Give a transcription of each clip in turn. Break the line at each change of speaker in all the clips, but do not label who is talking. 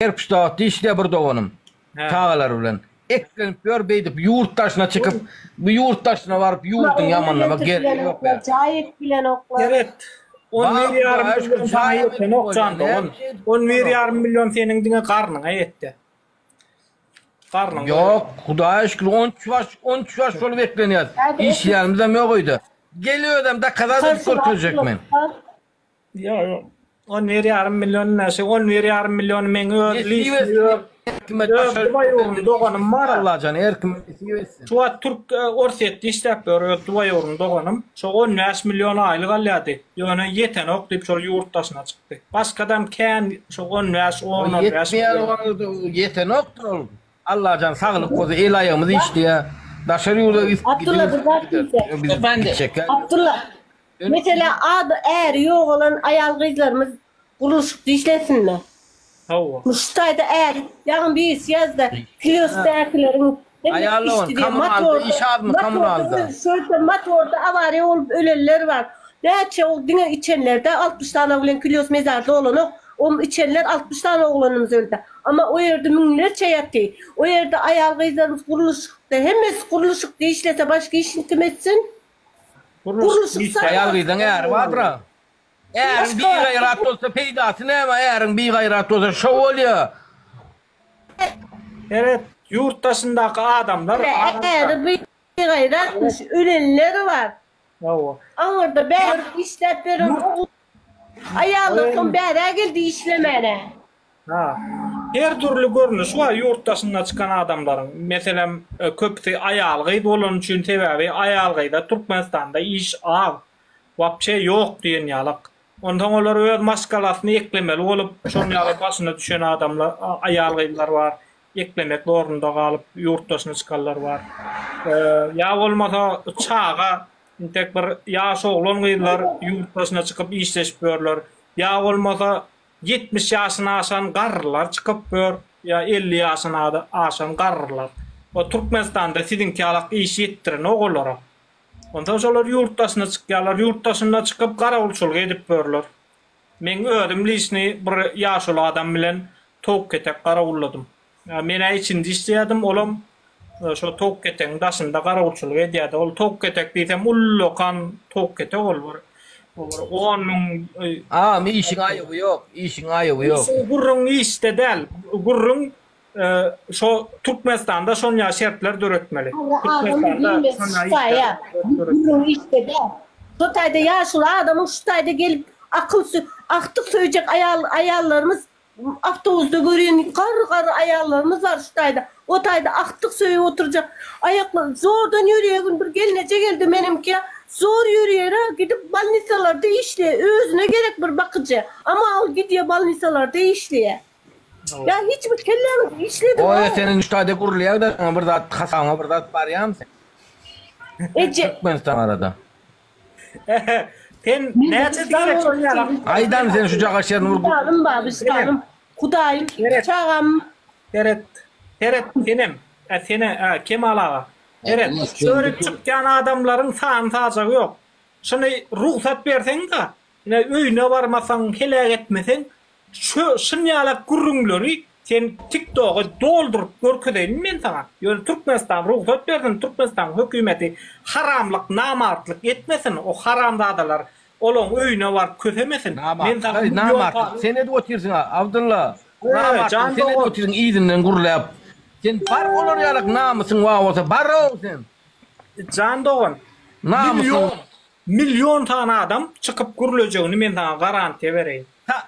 Kerpiç zawodda işleýär bir doganym. Çagalary bilen. Eklenip ýör beýdip ýurt daşyna çykyp, bu ýurt daşyna baryp ýurduň ýamanlamak geregi ýok ýa.
Jaý edip bilenoklar.
Seret. On bir ýarym million saňa ýetenok jan dogan. On bir ýarym million seniň diňe garnyňa ýetýär. Garnyň
Ýok, Hudaýa şükür 13 baş, 13 baş bolup eklenýäs. Işleýänimizem ýok öýde. Gel özem dokazat edip görkezjek men.
Ýok, ýok. On bir ýarym million näşe, on bir ýarym milliony meň öz
Nesip etsin herkime
öz dubaýurly doganym bar.
Allajan herkime nesip etsin.
Şu wagt türk Orsýetde işläp ýör öz dubaýurly doganym. Şo 15 million aýlyk alýardy. Ýöne ýetenok diýip şol ýurt daşyna çykdy. Başgadam kän şo 15, 10, 15
million. Ýetenokdyr ol. Allajan saglyk bolsa el aýagymyz işleýär. Daşary ýurda gidip
Abdylla bir zat diýsem. Abdylla Meselä ady äri ýogalan aýal gyzlarymyz gurluşykda işlesinmi?
Hawa.
Şu taýda äri ýagny birisi ýazdy kiosdäkileriň
Aýal dogan kommunalda iş azmy kommunalda.
Şeýle motorda awariýa bolup ölenler bar. Näçe ol diňe içenlerde 60 sany bilen kios mezar dolanok. Om içenler 60 sany oglanymyz öldi. Amma o ýerde müňlerçe ýaty. O ýerde aýal gyzlarymyz gurluşykda hemmesi gurluşykda işlese başga işini kim etsin?
Gurluşyk
Aýal gyzyň äri bardyr-a. Äriň bigaýrat bolsa peýdasy näme, äriň bigaýrat bolsa şo bolýa.
Seret, ýurt daşyndaky adamlar
Äri bigaýratmyş, ölenler bar.
Hawa.
Aňyrda bärik işläp beren ogul aýallar soň bärä geldi işlemäne.
Ha. Her dürli görnüşi bar ýurt daşynda çykan adamlaryň. Meselem, köpüsi aýal-gyz bolany üçin sebäbi aýal-gyza Türkmenistanda iş az. Wapşe ýok diýen ýalak. Onsoň olar öz maşgalasyny eklemeli bolup, şoň ýaly başyna düşen adamlar, aýal-gyzlar bar. Eklemek zorunda galyp ýurt daşyna çykanlar bar. Ýa bolmasa çaga, intek bir ýaş oglan-gyzlar ýurt daşyna çykyp işleşip ýörler. Ýa bolmasa 70 ýaşyny aşan garrylar çykyp ýör, ýa 50 ýaşyny aşan garrylar. O Türkmenistanda siziňki ýalak iş ýetdirenok olara. Onsoň şolar ýurt daşyna çykýarlar, ýurt daşyna çykyp garawulçylyk edip ýörler. Meň özüm liçni bir ýaşuly adam bilen towuk ketek garawulladym. Men-ä içinde işleýärdim, olam şo towuk ketegiň daşynda garawulçylyk edýärdi. Ol towuk ketek diýsem ullakan towuk ketek ol bir bir on müň.
Agam işiň aýyby ýok, işiň aýyby ýok.
Gürrüň işde däl, gürrüň şo Türkmenistanda şonýa şertler döretmeli.
Türkmenistanda şonýa gürrüň işde däl. Şo taýda ýaşuly adamyň şu taýda gelip akyl agtyk söýjek aýal aýallarymyz Awtobusda görýän garry-garry aýallarymyz bar şu taýda. O taýda agtyk söýüp oturjak. Aýaklary zordan ýörýär. Gün bir gelneje geldi menimkä. Zor ýörýär-ä. Gidip bolnisalarda işleýär. Özüne gerek bir bakyjy. Amma ol gidýär bolnisalarda işleýär. Ýa hiç bir kelläňiz işledimi?
Oý seniň şu taýda gürleýäň-de saňa bir zat hasabyňa bir zat barýarmy seň?
Eje.
Türkmenistan barada.
Sen näçe gerek şol ýaly?
Aýdan sen şu jagaş ýerini bir
Wyždanym bar, wyždanym. Hudaýym, çagam.
Seret, seret senem, ä sene, ä Kemal aga. Seret, çörek çykýan adamlaryň sany-sajagy ýok. Şuny rugsat berseň-de, ine öýüne barmasaň, heläk etmeseň, Şu şunýalak gürrüňleri sen tiktogy dolduryp görkezeýinmi men saňa? Ýöne Türkmenistan rugsat bersin Türkmenistanyň hökümeti haramlyk namartlyk etmesin o haramzadalar olaň öýüne baryp kösemesin men saňa
Namartlyk namartlyk sen edip otyrsyň Abdylla namartlyk sen edip otyrsyň yzyndan gürläp sen bar olar ýalak namysyň bar bolsa bar-ow sen.
Jan dogan
Namysyň.
Million sany adam çykyp gürlejegini men saňa garantiýa bereýin.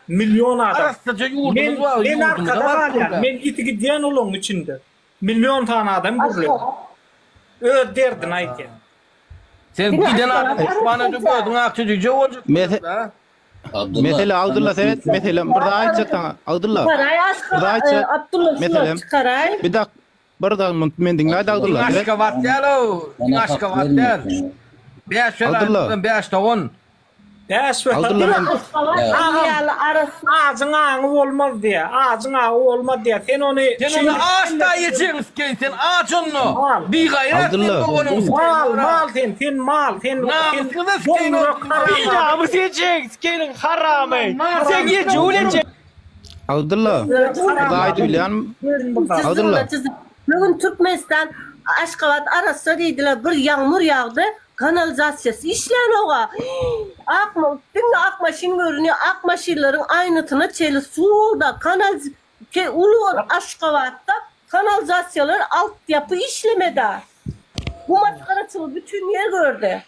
Million adam.
Arassaja ýurdumyz bar,
Men
ýurdumyza
arkada
baryp
galýan,
gürläp.
men ýiti gidýän olaň içinde. Million sany adam gürleýär. Öz derdini aýdýar.
Sen giden adam duşman edip özüň akja jüýje boljak bolýaň-da.
Mesele Abdylla seret, meselem bir zat aýtjak saňa. Abdylla. Bir zat aýtjak. Meselem. Bir dak Bir zat men diňläýdi Abdylla.
Diňe Aşgabat däl-ow, diňe Aşgabat däl. Bäş welaýatdan bäş dogan.
Bäş welaýat.
Abdylla men
Ajyň aňy bolmaz diýýär. Ajyň aňy bolmaz diýýär. Sen ony
Sen ony aç da ýejegiň skeýin sen aç onda. Bigaýrat sen doganyň skeýin.
Mal, mal sen, sen mal, sen
Namysly skeýin.
Binamys ýejegiň skeýiniň haramy. Sen ýeje uleje.
Abdylla, bir zat aýdyp bilýänmi? Abdylla.
Bu gün Türkmenistan Aşgabat arassa diýdiler, bir ýagmyr ýagdy, kanalizasiýasy işlänoga. Ak diňe ak maşyn görünýär, ak maşynlaryň aýnasyna çenli suw bolda, kanal uly Aşgabatda kanalizasiýalar altyapy işlemedi. Bu masgaraçylygy bütin ýer gördi.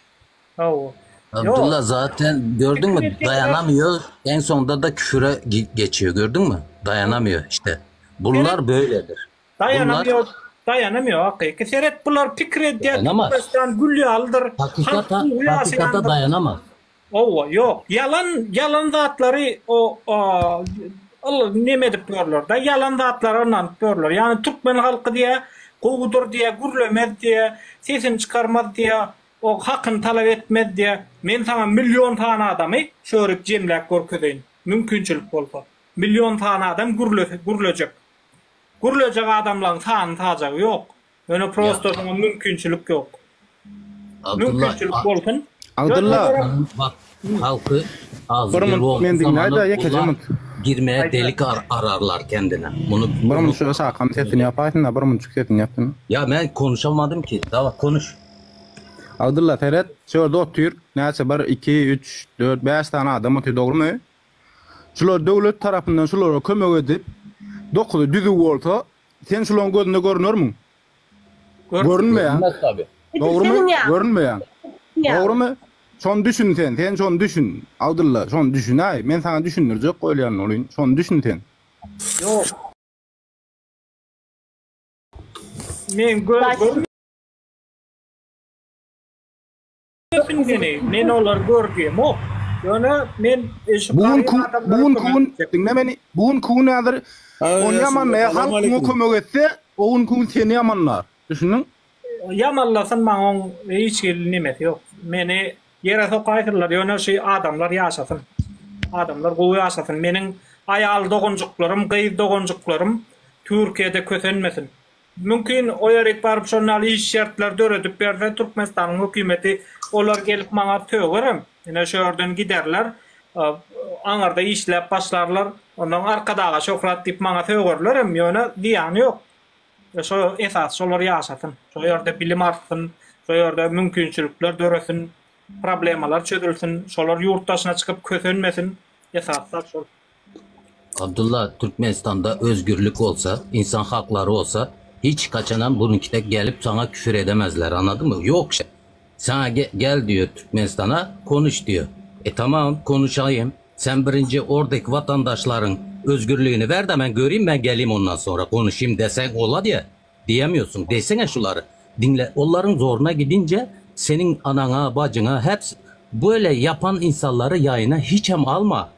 Hawa.
Abdullah zaten gördün mü dayanamıyor en sonunda da küfüre geçiyor gördün mü? Dayanamıyor işte. Bunlar böyledir.
Dayanamıyor, dayanamıyor hakyky. Seret bular pikir edýär Türkmenistan gül ýalydyr.
Hakykata, hakykata dayanamaz.
Owa, ýok. Ýalan, ýalan zatlary o ol neme edip ýörler-de, ýalan zatlara ynanyp ýörler. Ýagny türkmen halky diýä gowudyr diýä, gürlemez diýä, sesini çykarmaz diýä, o hakyny talap etmez diýä. Men saňa million sany adamy şörip jemläp görkezeýin, mümkinçilik bolsa. Million sany adam gürlese, gürlejek. Gürlejek adamlaryň sany sajagy ýok. Ýöne prosto şoňa mümkinçilik ýok. Mümkinçilik bolsun.
Abdylla.
Bak halky
agzy bir munt men diňläýdä ýekeje munt.
Girmeye delik ararlar kendine.
Muny bir munt şu şakam sesini ýapaýsyn-da bir muntjyk sesini ýapsyn.
Ya men konuşamadım ki. Dawa konuş.
Abdylla seret şu ýerde otyr näçe bir iki üç dört bäş sany adam otyr dogrymy? Şular döwlet tarapyndan şulara kömek edip dokuzy düzüw bolsa Sen şulaň gözünde görünermiň? Görünmeýäň. Dogrumy? Görünmeýäň. Dogrumy? Şony düşün sen, sen şony düşün. Abdylla, şony düşünäý. Men saňa düşündirjek bolýan welin, şony düşün sen.
Ýok. Men gör Görmesin meni, men olary gördüýemok. Ýöne men şu
Bu gün bu gün gün diňle meni. Bu gün gün häzir ony ýamanlaýar, halk muňa kömek etse, o gün gün seni ýamanlar. Düşündiň?
Ýamanlasyn maňa oň hiç hili nemesi ýok. Meni ýere sokaýsynlar, ýöne şu adamlar ýaşasyn. Adamlar gowy ýaşasyn. Meniň aýal doganjyklarym, gyz doganjyklarym Türkiýede kösenmesin. Mümkin o ýerik baryp şon ýaly iş şertleri döredip berse Türkmenistanyň hökümeti olar gelip maňa sögerem. Ine şu ýerden giderler. Aňyrda işläp başlarlar. Ondan Arkadaga şöhrat diýip maňa sögerlerem ýöne zyýany ýok. Şo esasy şolar ýaşasyn. Şo ýerde bilim artsyn. Şo ýerde mümkinçilikler döresin. Problemalar çözülsin. Şolar ýurt daşyna çykyp kösenmesin. Esasy zat şol.
Abdylla Türkmenistanda özgürlik olsa, insan haklary olsa hiç kaçanam bununkide gelip sana küfür edemezler anladın mı? Yok işte. Sana ge gel diyor Türkmenistana konuş diyor. E tamam konuşayım. Sen birinci oradaki vatandaşların özgürlüğünü ver de ben göreyim ben geleyim ondan sonra konuşayım desen ola diye diyemiyorsun. Desene şuları. Dinle. Onların zoruna gidince senin anana, bacına hepsi böyle yapan insanları yayına hiç hem alma.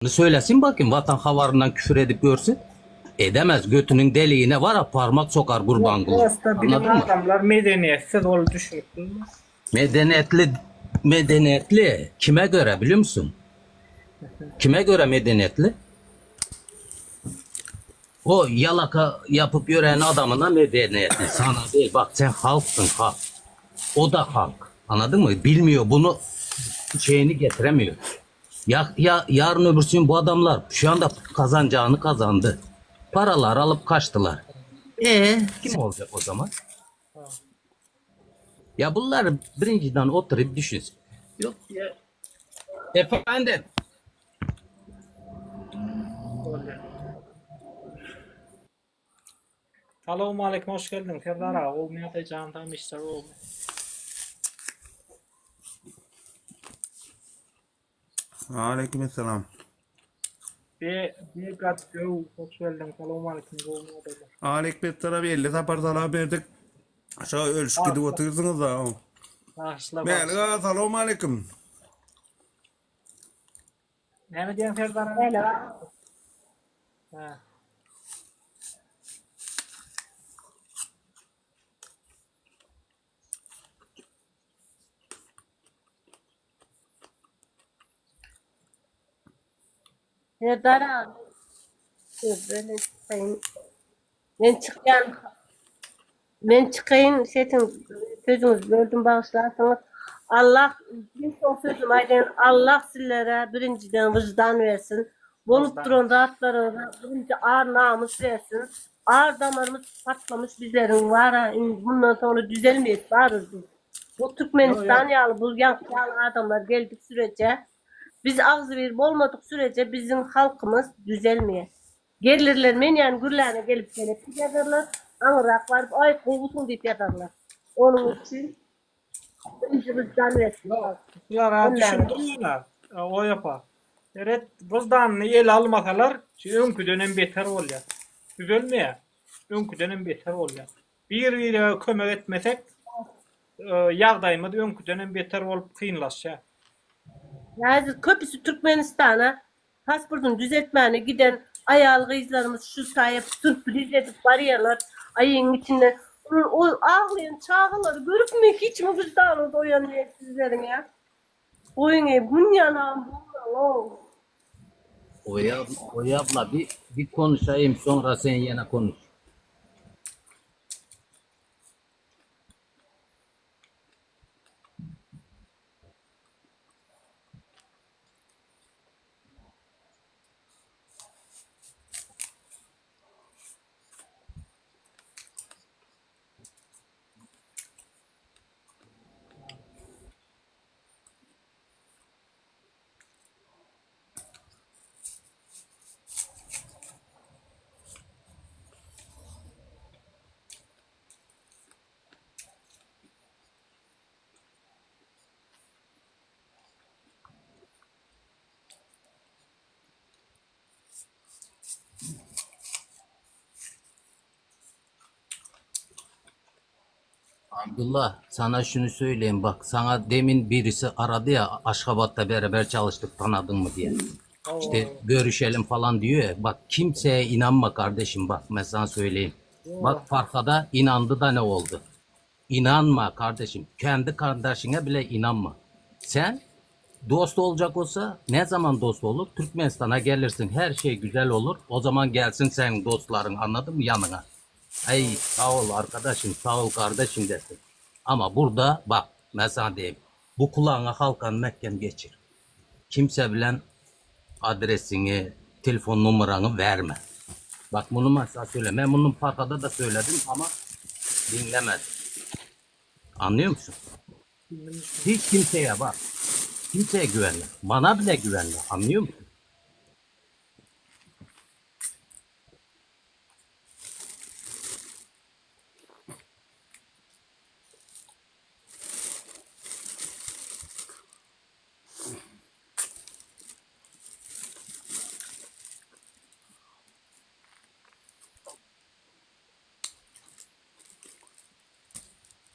Söylesin bakayım vatan havaryndan küfür edip görsün. Edemez götüniň deliğine var parmak sokar Gurbanguly.
Prosta bilim Anladın mı? adamlar medeniyetsiz ol düşünip bilmez.
Medeniyetli medeniyetli kime göre biliyor musun? Kime göre medeniyetli? O yalaka yapıp ýören adamyna medeniyetli sana değil bak sen halksın halk. O da halk. Anladın mı? Bilmiyor bunu şeyini getiremiyor. Ya, ya yarın öbürsü gün bu adamlar şu anda kazanacağını kazandı. Paralar alıp kaçtılar. E kim olacak o zaman? Ya bunlar birinciden oturup düşünsün. Yok ya. Efendim.
Salowmaleýkim hoş geldiň Serdar aga gowmy ýagdaý jan sagmy işler gowmy.
Aleyküm esselam.
Be be gat go hoş geldiň salowmaleýkim gowmy ýagdaýlar.
Aleyküm esselam 50 sapar salam berdik. Şo ölüşip gidip otyrsyňyz da.
Bagyşla
Mälik aga salowmaleýkim.
Näme diýýäň Serdar aga? Hä.
Serdar aga. Böyle çykaýyn. Men çykýan. Men çykaýyn sesiň sözüňizi böldüm bagyşlarsyňyz. Allah iň soň sözümi aýdaýyn Allah sizlere birinjiden wyždan bersin. Bolup duran zatlaryňyza birinji ar namys bersin. Ar damarymyz patlamyş bizleriň bara indi mundan soňra düzelmeýs barybir biz. Bu Türkmenistan ýaly bu ýaňky ýaly adamlar geldik süreje biz agzybir bolmadyk süreje biziň halkymyz düzelmeýär. Gelirler men ýany gürläne gelip gelip ýazarlar aňyrrak baryp aý gowusyň diýip ýazarlar. Onuň üçin birinji wyždan bersin.
Bulara düşündir ýöne Oý apa. Seret wyždanyny ele almasalar öňküden hem beter bolýar. Düzelmeýär. Öňküden hem beter bolýar. Bir birege kömek etmesek ýagdaýymyz öňküden hem beter bolup kynlaşýar.
Häzir köpüsi Türkmenistana pasportyny düzeltmäne giden aýal gyzlarymyz şu taýa sürpriz edip barýarlar aýyň içinde o aglaýan çagalary görüpmi hiçmi wyždanyňyz oýanmaýar sizleriň ýa goýuň eý gün ýalam bolmaň ow.
Oya, Oya abla bir, bir konuşayım sonra sen yine konuş. Abdullah sana şunu söyleyeyim bak sana demin birisi aradı ya Aşgabat'ta beraber çalıştık tanıdın mı diye. İşte görüşelim falan diyor ya. Bak kimseye inanma kardeşim bak ben sana söyleyeyim. Bak Farhad'a inandı da ne oldu? İnanma kardeşim. Kendi kardeşine bile inanma. Sen dost olacak olsa ne zaman dost olur? Türkmenistan'a gelirsin her şey güzel olur. O zaman gelsin senin dostların anladın mı yanına. Ey sağ ol arkadaşım sağ ol kardeşim desin. Ama burada bak ben sana diyeyim. Bu kulağına halkan mekkem geçir. Kimse bilen adresini, telefon numaranı verme. Bak bunu mesela söyle. Ben bunu Farhad'a da söyledim ama dinlemedi. Anlıyor musun? Hiç kimseye bak. Kimseye güvenme. Bana bile güvenme. Anlıyor musun?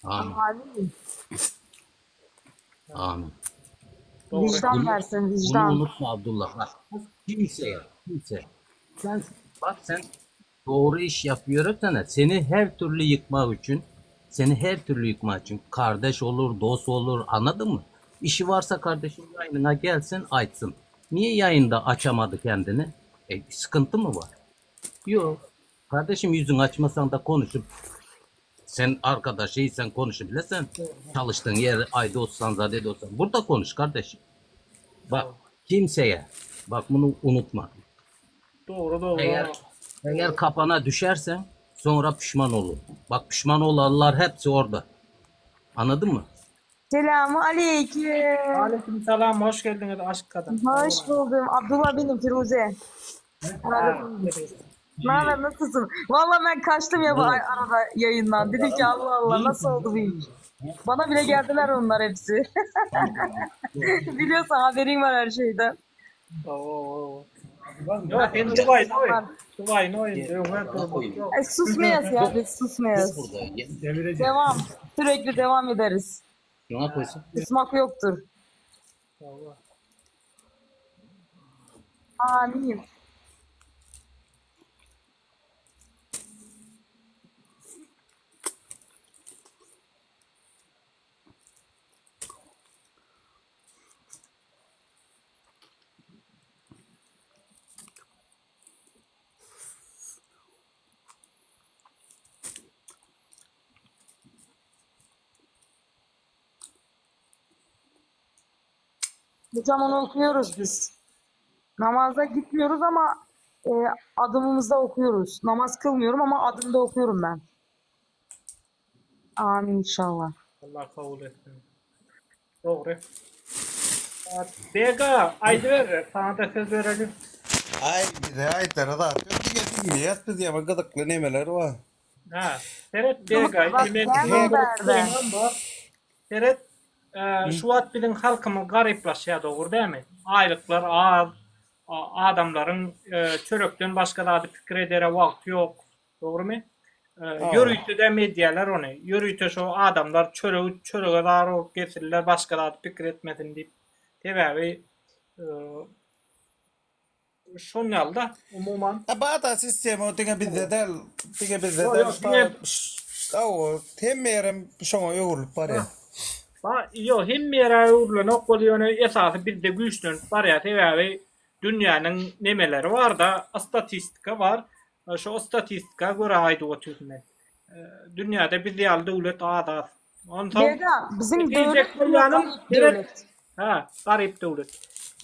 Amin.
Amin.
Amin.
Vicdan
Bunu,
versin
bunu
vicdan.
unutma Abdullah. Bak, kimseye, kimse. Sen bak sen doğru iş yapıyorsan seni her türlü yıkmak için, seni her türlü yıkmak için kardeş olur, dost olur, anladın mı? İşi varsa kardeşin yayınına gelsin, açsın. Niye yayında açamadı kendini? E, sıkıntı mı var? Yok. Kardeşim yüzünü açmasan da konuşup sen arkadaşıysan konuşabilirsen çalıştığın yer ayda olsan zade de olsan burada konuş kardeşim. Bak kimseye bak bunu unutma.
Dogry dogry.
Eğer eğer kapana düşersen sonra pişman olur. Bak pişman olanlar hepsi orada. Anladın mı?
Selamu aleyküm.
Aleyküm salam hoş geldiňiz aşk kadyn.
Hoş buldum. Abdullah benim Firuze. Ne haber nasılsın? Vallahi ben kaçtım ya bu
Evet.
arada yayından. Dedim ki Allah Allah nasıl oldu bu iş? Bana bile geldiler onlar hepsi. Biliyorsun haberin var her şeyden.
Oo. Ýok, sen Dubaýda oý. Dubaýda oý. Öňe durmak ýok.
E, susmayız ya biz susmayız.
Burada.
Devam. Sürekli devam ederiz.
Şuna koysun.
Susmak yoktur. Amin. Hocam onu okuyoruz biz. Namaza gitmiyoruz ama e, adımımızda okuyoruz. Namaz kılmıyorum ama adımda okuyorum ben. Amin inşallah.
Allah kabul etsin. Dogry. Bega, aýdyber, saňa-da söz berelim.
Aý, bize aýdara zat ýok. Diňe diňleýäs biz ýaman gyzykly nemeler bar.
Hä, seret Bega, indi men temam bar. Seret, şu wagt biziň halkymyz garyplaşýar, dogry dälmi? Aýlyklar az, adamlaryň çörekden başga zady pikir edere wagty ýok. Dogrymy? Ýörite-de edýärler ony. Ýörite şo adamlar çöregi çörege zar bolup getirdiler, başga zady pikir etmesin diýip. Sebäbi şon ýaly-da, umuman.
A bada sistema diňe bizde däl, diňe bizde däl. Hawa, hemme ýerem şoňa öwrülip barýar.
Ba, ýok, hemme ýere öwrülenok bol, ýöne esasy bizde güýçlenip barýar. Sebäbi dünýäniň nemeleri bar-da, statistika bar. Şo statistika görä aýdyp otyryn men. Dünýäde biz ýaly döwlet az-az. Onsoň
Bega, biziň
diýjek
döwlet
bolýanym,
garyp döwlet.
Ha, garyp döwlet.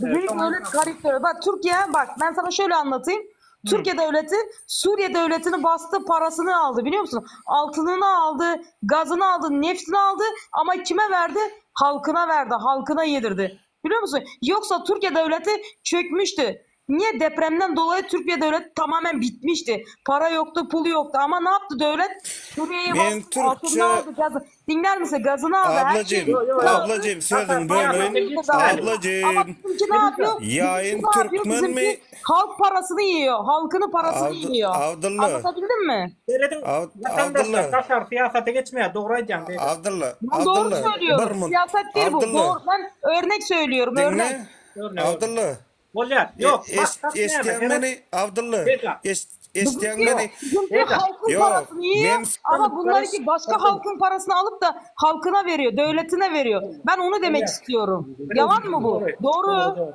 Bizim döwlet garyp döwlet. Bak Türkiye bak ben sana şöyle anlatayım. Türkiye devleti Suriye devletini bastı, parasını aldı biliyor musun? Altınını aldı, gazını aldı, neftini aldı ama kime verdi? Halkına verdi, halkına yedirdi. Biliyor musun? Yoksa Türkiye devleti çökmüştü. Niye depremden dolayı Türkiye devleti tamamen bitmişti. Para yoktu, pulu yoktu ama ne yaptı devlet? Suriye'ye
Men
bastı, altını
türkçe
aldı, gazı. Dinler misin? Gazını aldı, her şeyi
Ablacığım,
aldı.
ablacığım sözüňi böleýin.
Ama
Ablacığım,
bizimki ne yapıyor? Bizimki
ýaýyn
ne yapıyor?
türkmenmi?
Bizimki halk parasını yiyor. Halkının parasını
Abd
yiyor.
Abdylla.
Anlatabildim mi?
Serediň,
Ab
watandaşlar,
Abdylla.
daşary syýasata geçmeýär, dogry aýdýaň Bega.
Abdylla,
Ben doğru
Abdylla, bir
söylüyorum.
mun.
Siyaset değil bu.
Abdylla.
Doğru. Ben örnek söylüyorum. Örnek.
Diňle.
Örnek, örnek.
Abdylla.
Bolýar. Ýok, maksat näme?
Eşitýäň
Seret.
meni, Abdylla.
Bega.
Eşitýäň
Bizimki,
meni.
bizimki
Bega.
halkın
Ýok,
parasını yiyor
men
ama bunlarınki başka halkın parasını alıp da halkına veriyor, devletine veriyor. Ben onu demek istiyorum. Yalan mı bu?
Dogry.
Doğru.
Dogry,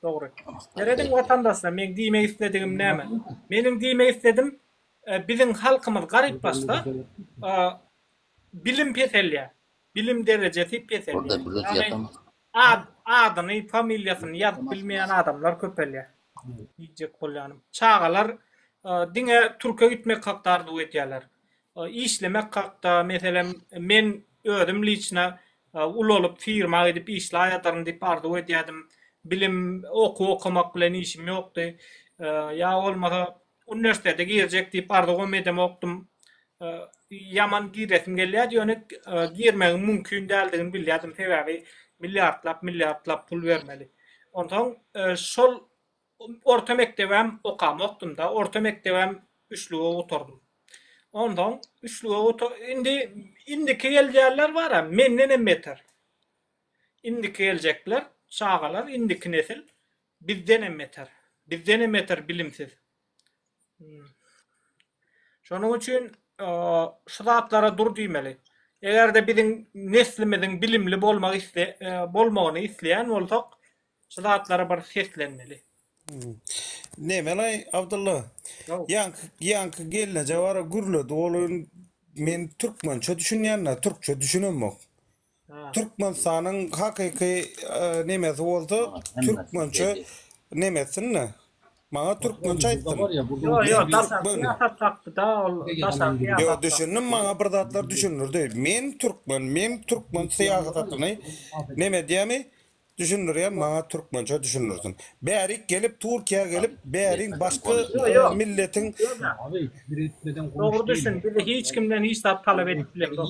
dogry. Serediň watandaşlar, meň diýmek isledigim näme? Meniň diýmek isledim, biziň halkymyz garyplaşsa, bilim peselýär. Bilim derejesi peselýär. Ýagny ad, adyny, familiýasyny ýazyp bilmeýän adamlar köpelýär. Diýjek bolýanym. Çagalar diňe türke gitmek hakda arzuw edýärler. Işlemek hakda, meselem, men özüm liçna ulalyp firma gidip işläýadaryn diýip arzuw edýärdim. Bilim, okuw okamak bilen işim ýokdy. Ýa bolmasa Uniwersitete girjek diýip arzuwam edemokdym. Ýaman giresim gelýärdi, ýöne girmegiň mümkin däldigini bilýärdim, sebäbi milliardlap, milliardlap pul bermeli. Onsoň şol orta mekdebem okamokdym-da, orta mekdebem üçlüge gutardym. Onsoň üçlüge gutar, indi indiki gelýänler bar-a, mendenem beter. Indiki geljekler, çagalar, indiki nesil Bizdenem beter. Bizdenem beter bilimsiz. Şonuň üçin şu zatlara dur diýmeli. Eger-de biziň neslimiziň bilimli bolmak isle bolmagyny isleýän bolsak, şu zatlara bir seslenmeli.
Nemelaý Abdylla. Ýaňky ýaňky gelneje bara gürledi ol men türkmençe düşünýän-de türkçe düşünemok. Türkmenistanyň hakyky nemesi bolsa türkmençe neme etsin-de. Maňa türkmençe aýtsyn.
Ýok, ýok, daşary syýasat hakda ol daşary syýasat.
Ýok, düşündim, maňa bir zatlar düşündirdi. Men türkmen, men türkmen syýasatyny neme edýämi? Düşündirýän maňa türkmençe düşündirsin. Bärik gelip Türkiýä gelip bäriň başga milletiň
Dogry düşün bizi hiç kimden hiç zat talap edip bilemzok.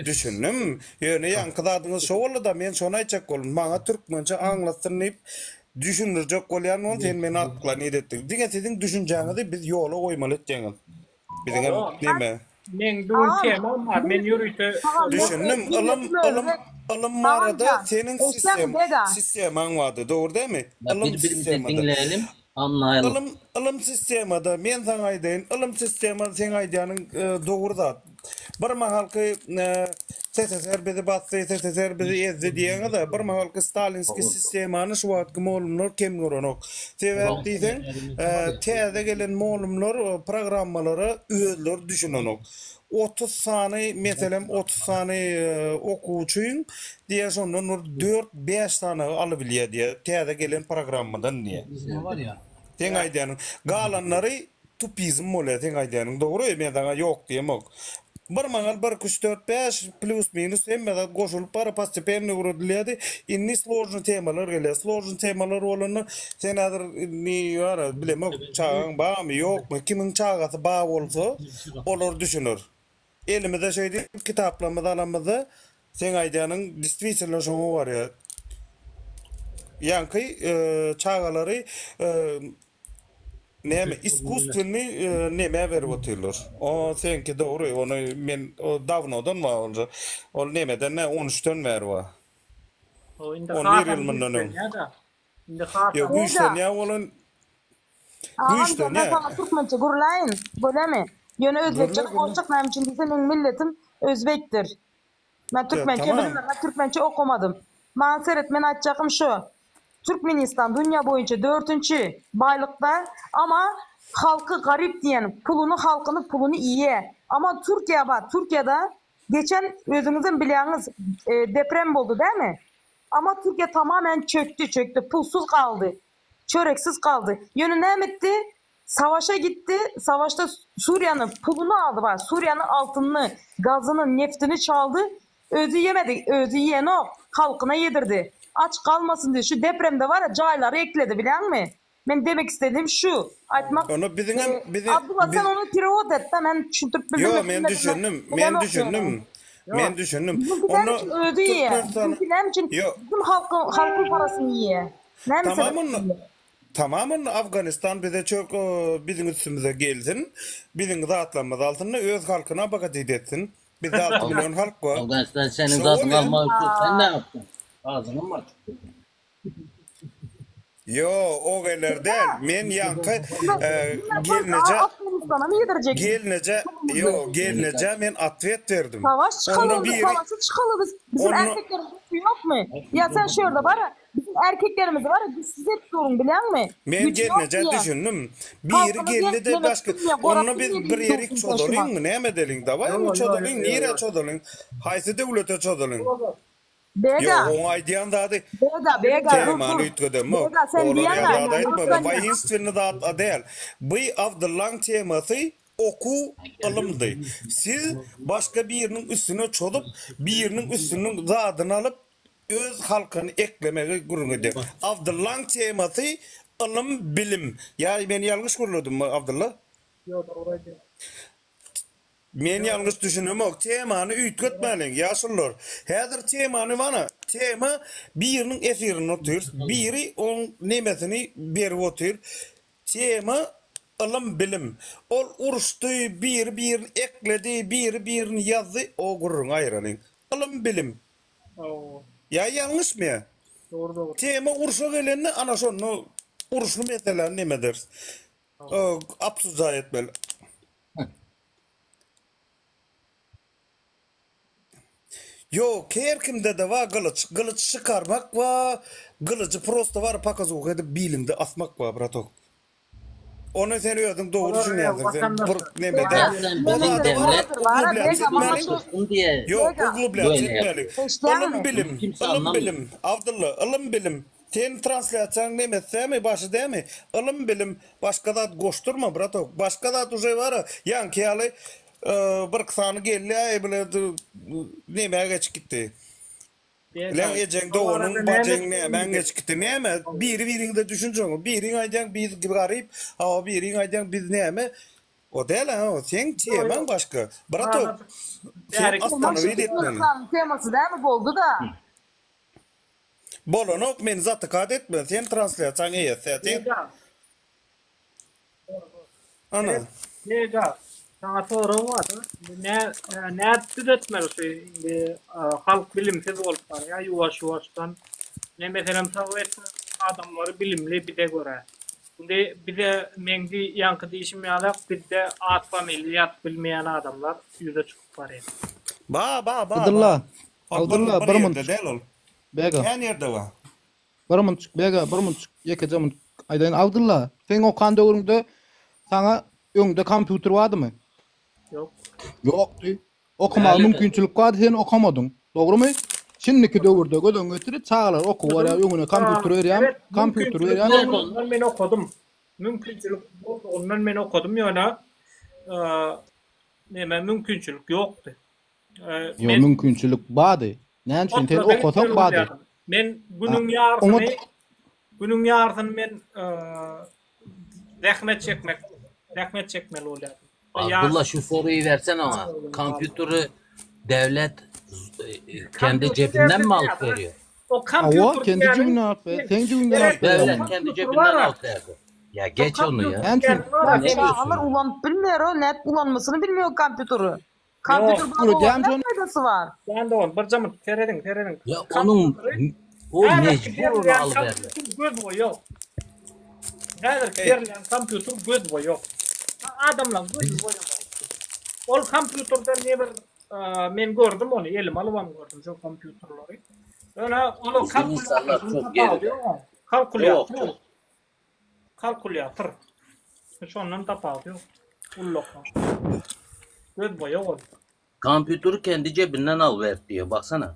Düşündim. Ýöne ýaňky zadyňyz şo boldy-da men şony aýtjak boldum. Maňa türkmençe aňlatsyn diýip düşündirjek bolýan bol sen meni artyklan edetdiň. Diňe siziň düşünjäňizi biz ýola goýmaly etjeňiz. Biziňem neme.
Meň bu gün temam bar, men ýörite
Düşündim, ylym, ylym, ylym barada seniň sistem, sistemaň bardy, dogry dälmi? Ylym
Bir-birimizi
sistemada.
diňleýelim, anlaýalym.
Ylym, ylym sistemada, men saňa aýdaýyn, ylym sistema seň aýdýanyň dogry zat. Bir mahalky. SSR bizi basdy, SSR bizi ezdi diýeňiz-de, bir mahalky stalinskiý sistemany şu wagtky molumlar kem görenok. Sebäp diýseň, täze gelen molumlar programmalara özleri düşünenok. 30 sany, meselem, 30 sany okuwçyň diýýär, şondan bir dört-bäş sany alybilýär diýýär, täze gelen programmadan diýýär. Seň aýdýanyň. Galanlary tupizm bolýar seň aýdýanyň dogry men saňa ýok diýemok. Bir maňal bir iki üç dört bäş plýus minus hemme zat goşulyp bara postepenno öwredilýärdi. Indi složnyý temalar gelýär. Složnyý temalar bolanda sen häzir indi bara bilemok çagaň barmy ýokmy kimiň çagasy bar bolsa olar düşüner. Elimize şeýdip kitaplarymyzy alamyzda seň aýdýanyň distwitelno şoňa barýar. Ýaňky çagalary Näme iskusstwennyý nemä berip otyrlar. O seňki dogry ony men o dawnodan bar ol ol nemeden nä on üçden bäri bar.
O indi
On bir
hasam
ýyl mundan öň.
güýçlenýä-de. Indi hasam
Ýok güýçlenýä bolan
Agam jan men
güýçlenýä.
saňa türkmençe gürläýin bolýamy? Ýöne
Gürle
özbekçe
gürle.
goşjak näme üçin diýse meň milletim özbekdir. Men
Ýok
türkmençe
tamam.
bilemok men türkmençe okamadym. Maňa seret men aýtjakym şu. Türkmenistan dünýä boýunça dörtünçi baýlykda ama halky garyp diýen puluny halkyny puluny iýe. Ama Türkiýe bar Türkiýede geçen özüňizem bilýäňiz deprem boldy dämi? Ama Türkiýe tamamen çökdi çökdi pulsuz galdy çöreksiz galdy. Ýöne näme etdi Savaşa gitdi, savaşda Suriýanyň puluny aldy bar, Suriýanyň altynyny, gazyny, neftini çaldy, özi ýemedi, özi iýenok, halkyna ýedirdi. Aç galmasyn diýip, şu depremde bar ýa, jaýlary ekledi bilýäňmi? Men demek istediğim şu, aýtmak,
Onda biziňem bizi
Abdulla
biz
sen ony perewod et-de, men düşündirip
Ýo
bildim,
men
bilmedim,
düşündim, men
bilemok ýöne.
düşündim. Men düşündim.
Bizimki näme
Onda
üçin özi iýýär?
Türkmenistan
Bizimki näme üçin
Ýo.
bizim halkyň halkyň parasyny iýýär? Näme
Tamam
sebäpden
onda
iýýär?
Tamam onda Afganistan bize çök biziň üstümize gelsin, biziň zatlarymyzy alsyn-da öz halkyna obogatit etsin. Bizde 6 million halk bar.
Afganistan seniň
Şo
zadyňy
bolýa.
almak üçin sen näme etdiň? Agzyňy mı açyp?
Ýo, o geler däl. Men ýaňky gelneje
Afganistana mı ýedirjek?
gelneje ýo, gelneje men otwet berdim.
Savaş çykaly
Onda
biz,
biri
savaşa çykaly biz. Bizim
Onda
erkeklerimiz ýokmy? Ýa sen şu ýerde bar-a, Biziň erkeklerimizi bar güçsüz edip duruň bilýäňmi?
Men
Güç ýok
gelneje
diýýän.
düşündim. Biri
Halkymyz
geldi-de
diýen
başga
bilmeýär, gorap
onda biz
bilmeýär
bir
diýip
ýerik
dursun
çozalyňmy, näme edeliň? Dawaý
Ýo,
indi
ýo,
çozalyň,
ýo,
nirä
ýo.
çozalyň? Haýsy döwlete çozalyň? Ýok,
Bega.
oň aýdýan zady
Bega, Bega, dur,
temany
dur.
üýtgedemok.
Bega, sen
Olar
diýýäň
ýaly zat
a,
aýtmady.
Türkmen
Woýenstwenny zat-a däl. Bu Abdyllaň temasy okuw ylymdy. Siz başga biriniň üstüne çozup, biriniň üstüniň zadyny alyp, Öz halkyny eklemegi gürrüň edýär. Abdyllaň temasy ylym, bilim. Ýa men ýalňyş gürledimmi Abdylla?
Ýok dogry aýdýaň.
Men ýalňyş düşünemok. Temany üýtgetmäliň ýaşulular. Häzir temany mana tema biriniň efirinde otyr, biri oň nemesini berip otyr. Tema ylym bilim. Ol uruşdy, biri birini ekledi, biri birini ýazdy, o gürrüňi aýyralyň. Ylym bilim. Ýa ýalňyşmy ýa?
Dogry dogry.
Tema urşa gelende ana şonda uruşly meseläni neme ederis. Obsuzdaý etmeli. Ýok, her kimde-de bar gylyç. Gylyç çykarmak bar, gylyjy prosto baryp pokazuha edip biliňde asmak bar, bratok. Ony sen özüň dogry düşünýänsiň, sen bir nemede o zada baryp uglublyat etmäliň. Ýok, uglublyat etmäliň. Ylym bilim, ylym bilim, Abdylla, ylym bilim. Sen translýasiýaň nemesi dämi, başy dämi? Ylym bilim, başga zat goşdurma, bratok. Başga zat uje bar-a, ýaňky ýaly birki sany geldi, äý bile nemä geçip gitdi. Leň ejeň doganyň bajyň nämäň geçikdi näme biri biriňize düşünjeňok biriň aýdýaň biz garyp hawa biriň aýdýaň biz näme o däl a o seň temaň başga bratok sen ostanowit etmeli.
Türkmenistanyň temasy dämi boldy da.
Bolanok meni zatykat etme sen translýasiýaň eýesi sen. Ana.
Nega, saňa sorag bar. Nä, nädip düzetmeli şu indi halk bilimsiz bolup barýar ýuwaş-ýuwaşdan. Ine meselem sowet adamlary bilimli bize görä. Indi bize meň diý ýaňky diýşim ýalak bizde at familiýa ýazyp bilmeýän adamlar ýüze çykyp barýar.
Ba, ba, ba,
Abdylla,
ba. Ol bir,
Abdylla
bir
bir
ýerde
munçuk.
däl ol.
Bega.
Kän ýerde bar.
Bir munçuk, bega, bir munçuk, ýekeje munçuk aýdaýyn. Abdylla, seň okan döwrüňde saňa öňde kompýuter bardymy?
Ýok.
Ýokdy. Okamaga
Dälidi.
mümkinçilik bardy, sen okamadyň. Dogrumy? Şindiki döwürde göz öňüňe getir, çagalar okuwa barýar, öňüne kompýuter berýäň,
Evet,
kompýuter
mümkinçilik
berýäň öňüne.
boldugyndan men okadym. Mümkinçilik boldugyndan men okadym, ýöne neme mümkinçilik ýokdy.
Ýok, mümkinçilik bardy. Näme üçin sen
Oturada
okasaň
gitmeli
bardy.
bolýardym. Men günüň
Oňa
ýarysyny günüň ýarysyny men zähmet çekmek zähmet çekmeli bolýardym.
Abdulla şu soruyu versen oňa. Kompýuteri döwlet kendi cebinden mi alyp veriyor?
O
Hawa,
kompýuter
kendi
diýýäniň
jübünden alyp ber. Seň jübüňden alyp berýär
Döwlet
ony.
kendi cebinden alyp verdi. Ya geç onu ya.
Näme üçin?
Ne diyorsun
Çagalar
ya?
ulanyp bilmeýär o, nädip ulanmasyny bilmeýär o kompýuteri. Kompýuter
Ýok.
bar bolsa
Öwredýämi
näme
şony?
peýdasy bar?
Jan dogan, bir jamyt serediň, serediň.
Ya onun o
Häzirki
mecbur onu
berilýän
alyberdi.
kompýuter göz boýag. Häzirki
Eý.
berilýän kompýuter göz boýag. Adamlaryň gözüni boýamak üçin. Ol kompýuterden ne bir men gördüm ony, elime alybam gördüm şo kompýuterleri. Ýöne ol
Bizim insanlar
kalkulýatordan
çok
tapawudy
geride.
ýok oň.
Çok
Kalkulýator.
çok.
Kalkulýator. Şondan tapawudy ýok. Ullakan. Göz boýag ol.
Kompüteri kendi cebinden al ver diyor baksana.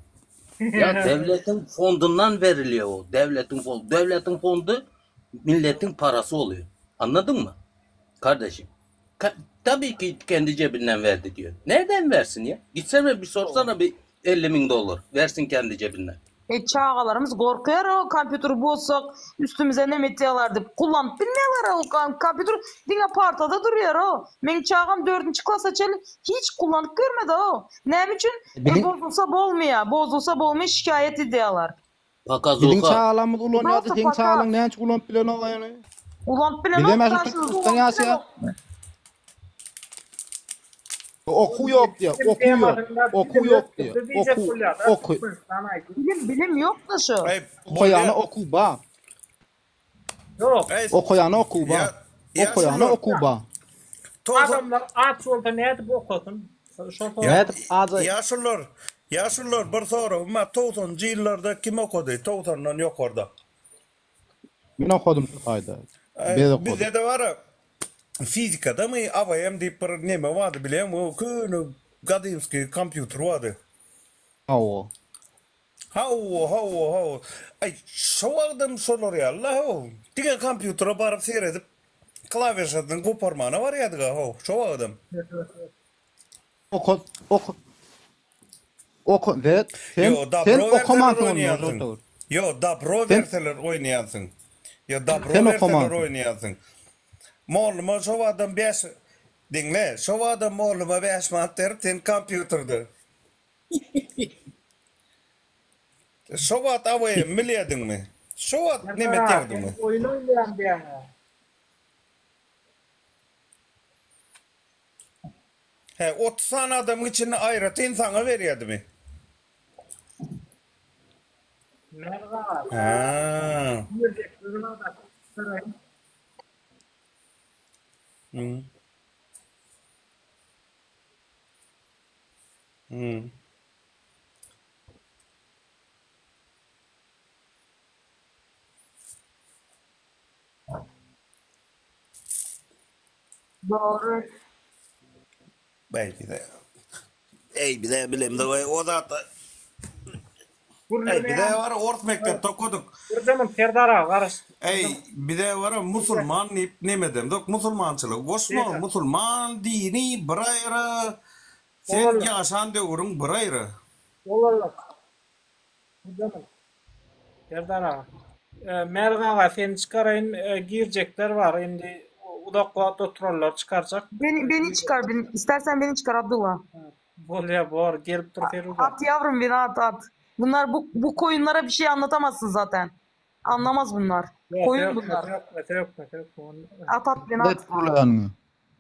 Ya devletin fondundan veriliyor o. Devletin fondu. Devletin fondu milletin parası oluyor. Anladın mı? Kardeşim. Ka- tabii ki kendi cebinden verdi diyor. Nereden versin ya? Gitsene bir sorsana bir 50 bin dolar. Versin kendi cebinden.
E çagalarymyz gorkýar o kompýuteri bozsak üstümize neme etýärler diýip. Kullanyp bilmeýärler o kompýuter diňe partada durýar o. Meň çagam dördünji klasa çenli hiç kullanyp görmedi o. Näme üçin? E bozulsa bolmaýar, bozulsa bolmaýar şikaýat edýärler.
Biziň
Pakazuha.
çagalarymyz ulanýardy,
Prosta
seň
paka.
çagalaň näme üçin ulanyp bilenok ony?
Ulanyp bilenok,
Bizem şu
daşyny
Türkmenistan
ulanyp
ýaşaýar.
bilenok.
Okuw ýok diýýär, okuw ýok, okuw ýok diýýär, okuw, oky.
Bilim, bilim ýok-da şu.
Eý,
Okaýana
bolýa.
okuw bar.
Ýok.
Eý,
Okaýana okuw
ýa,
bar. Okaýana
ýaşulular,
okuw bar.
togsan,
Adamlar aç bolsa nädip okasyn? Şo
ýa,
Nädip aja
ýaşulular, ýaşulular bir soragym bar, togsanynjy ýyllarda kim okady, togsandan ýokarda?
Men okadym şu taýda. Biz okadyk.
Bizde-de bar fizikadamy AWM diýip bir neme bardy bilýäňmi o köne gadymskiý kompýuter bardy.
Hawa.
Hawa hawa hawa. Aý şo wagtam şolar ýaly-la how. Diňe kompýutere baryp seredip klawişasyny goparmana barýardyk-a how şo wagtam.
Oka oka oka zet sen
Ýo
sen
dabro berseler
okamansyň onda
oýnaýansyň.
şol
Ýo dabro
Sen
berseler oýnaýansyň. Ýo dabro
sen
berseler
okamansyň.
oýnaýansyň. Molluma şo badam bäş diňle, şo badam molluma bäş manat berip sen kompýuterde. Şo wagt AWM bilýärdiňmi? Şo wagt neme
Serdar, sen
etýärdiňmi?
oýun oýnaýan diýýäň-ä.
Hä, 30 sany adamyň içinde aýratyn saňa berýädimi? Hä. Hmm. Hmm.
Dogry.
Belki de. Ey bize bilemde we o zat. Ey bize var ors mekdepde okadyk.
Bir zaman Serdar aga garaş.
Ey bize var musulman diýip neme edemzok musulmançylygy goşma musulman dini bir aýry sen ýaşan döwrüň bir aýry.
Olallar. Serdar aga. Mälik aga seni çykaraýyn girjekler bar indi uzak wagt oturanlary çykarjak.
Beni, beni çykar, beni, istersen beni çykar Abdullah.
Bolýa bor gelip dur Feruza.
At yavrum beni at at. Bunlar bu, bu koyunlara bir şey anlatamazsın zaten. Anlamaz bunlar.
Ýok,
Koyun
sökme,
bunlar.
sökme, sökme, sökme. Onu-
At at beni at.
Net gürleýäniňi.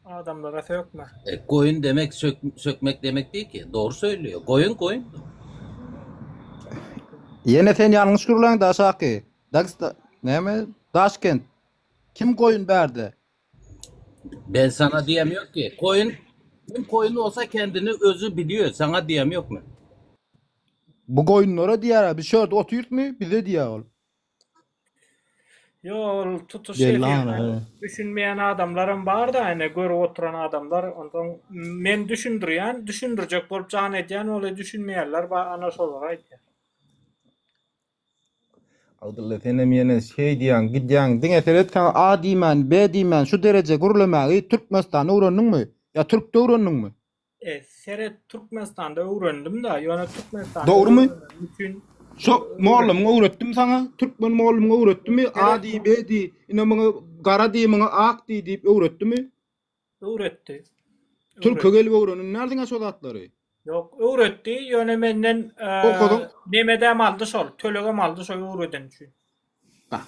Adamlara sökme.
E, koyun demek sök, sökmek demek değil ki. Doğru söylüyor. Koyun koyun.
Ýene sen ýalňyş gürleýäň Daşaky. Dagsta näme? Daşkent. Kim goýun bärde?
Ben sana diyemiyor ki. Koyun. Kim koyun olsa kendini özü biliyor. Sana diýem ýok men.
Bu goýunlara diýýär, biz şu ýerde otyrysmy, bize diýýär ol.
Ýok, ol tutuş
Belli
efirde
ana.
düşünmeýän adamlaram bar-da, ine görüp oturan adamlar. Onsoň men düşündirýän, düşündirjek bolup jan edýän, ol düşünmeýänler bar, ana şolara aýdýan.
Abdylla senem ýene şeý diýýäň, gidýäň, diňe seret saňa A diýmän, B diýmän şu dereje gürlemägi Türkmenistanda öwrendiňmi? Ýa türkde öwrendiňmi?
E, seret Türkmenistanda öwrendim-da, ýöne Türkmenistanda
Dogrumy?
öwrenmedim üçin
Şo mollumyň öwretdimi saňa? Türkmen mollumyň öwretdimi? A diý, B diý, ine muňa gara diý, muňa ak diý diýip öwretdimi?
Öwretdi.
Türke gelip öwrenen dälsiň-ä şo zatlary.
Ýok, öwretdi, ýöne menden
Okadyň.
nemedem aldy şol, tölegem aldy şo öwreden üçin.
Bak.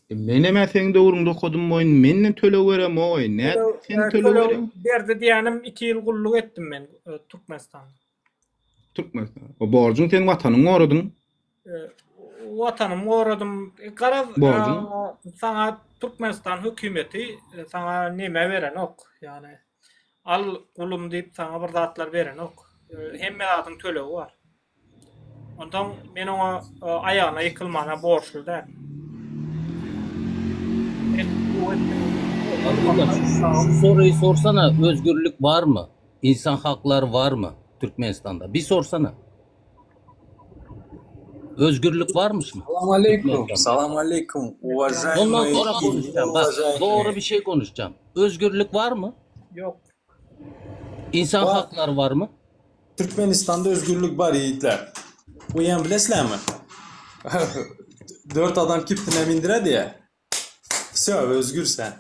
E, menem-ä seň döwrüňde okadym boýun, menden töleg beremok-eý, nädip sen töleg
Töleg
bereň?
berdi diýýänim iki ýyl gulluk etdim men Türkmenistanda.
Türkmenistan. O borjuň sen watanyňy goradyň.
Watanymy goradym. Garaz,
Borjuň.
saňa Türkmenistan hökümeti saňa neme berenok. Ýagny al gulum diýip saňa bir zatlar berenok. Hemme zadyň tölegi bar. Onsoň men oňa aýagyna ýykylmana borçly däl. Men
Şu soruyu sorsana özgürlük var mı? İnsan hakları var mı Türkmenistanda? Bir sorsana. Özgürlük varmış mı?
Salam aleyküm. Salam aleyküm.
Ondan
Uvajaýmy
sonra konuşacağım. Bak doğru bir şey konuşacağım. Özgürlük var mı?
Yok.
İnsan
Var.
hakları var mı?
Türkmenistanda özgürlük bar ýigitler. Uýan bilesizlermi? Dört adam kiptine mindire diye. Vsyo özgür sen.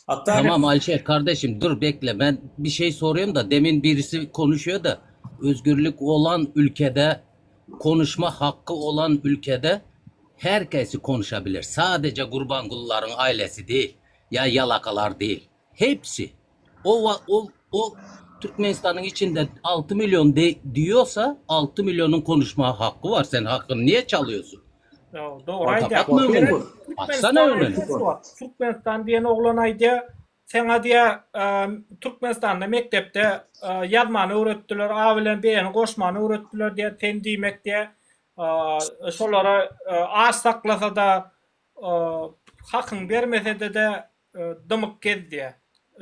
Hatta
Tamam Ayşe kardeşim dur bekle ben bir şey soruyorum da demin birisi konuşuyor da özgürlük olan ülkede konuşma hakkı olan ülkede herkesi konuşabilir. Sadece Gurbangulylaryň ailesi değil ya yalakalar değil. Hepsi. O o o Türkmenistan'ın içinde 6 milyon de, diyorsa 6 milyonun konuşma hakkı var. Sen hakkını niye çalıyorsun?
Ya, dogry aýdýar.
Kapatma önüni. Açsana önüni.
Türkmenistan diýen oglan aýdýar, saňa diýär, Türkmenistanda mekdepde ýazmany öwretdiler, A bilen B-ni goşmany öwretdiler diýär, sen diýmek diýär, şolara aç saklasa-da, hakyň bermesede-de dymyk gez diýär.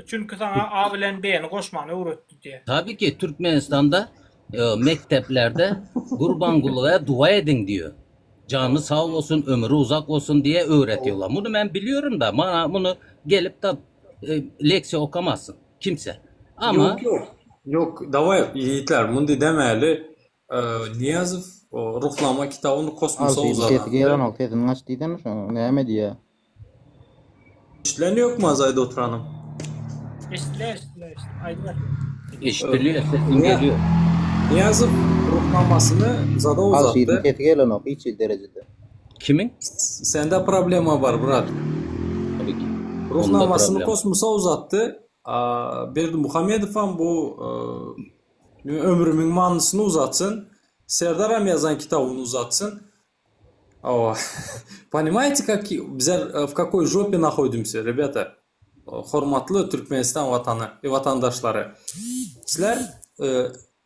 Çünki saňa A bilen B-ni goşmany öwretdi diýär.
Tabii ki Türkmenistanda e, mekteplerde Gurbanguly'a dua edin diyor. Canı sağ olsun, ömrü uzak olsun diye öğretiyorlar. Bunu ben biliyorum da bana bunu gelip de e, leksiya okamazsın kimse. Ama
Yok yok. Yok davay ýigitler mundy demeli. Nyýazow Ruhnama kitabyny kosmosa
Al sesi
uzadandy.
gelenok sesini aç diýsene şoňa näme diýýä.
Eşidilen ýokmy azaýda oturanym?
Eşidilýär, eşidilýär, eşidilýär. Aýdyber.
eşidiliyor, sesin geliyor.
Nyýazow Ruhnamasyny zada
Al
uzatdy.
sesi gelenok hiç hili derejede.
Kimin?
Sende problema bar brat.
Tabii ki. Onda
Ruhnamasyny
problem.
kosmosa uzatdy. Berdimuhamedowam bu ömrümiň manysyny uzatsyn. Serdaram ýazan kitabyny uzatsyn. Hawa. Понимаете, как bizler w kakoý žopе nahodimsya, rebята? Hormatly Türkmenistan watany watandaşlary. Sizler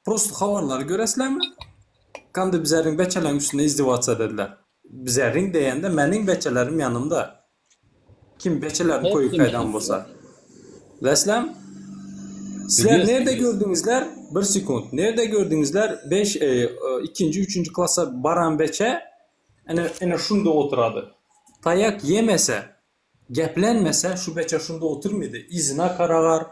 prosto habarlary göresizlermi? Kanda bizleriň beçeleriň üstünde izdiwatsiýa edediler. Bizleriň diýende meniň beçelerim ýanymda. Kim beçelerini koýup
Hepsi
gaýdan bolsa. Bilesizlermi? Sizler
Biliyorsun,
nerde
biliyorsun.
gördüňizler? Bir sekunt. Nerde gördüňizler? 5 e, ikinji, üçünji klasa baran beçe ene ene şunda oturady. Taýak ýemese, geplenmese şu beçe şunda oturmady. Yzyna karagar,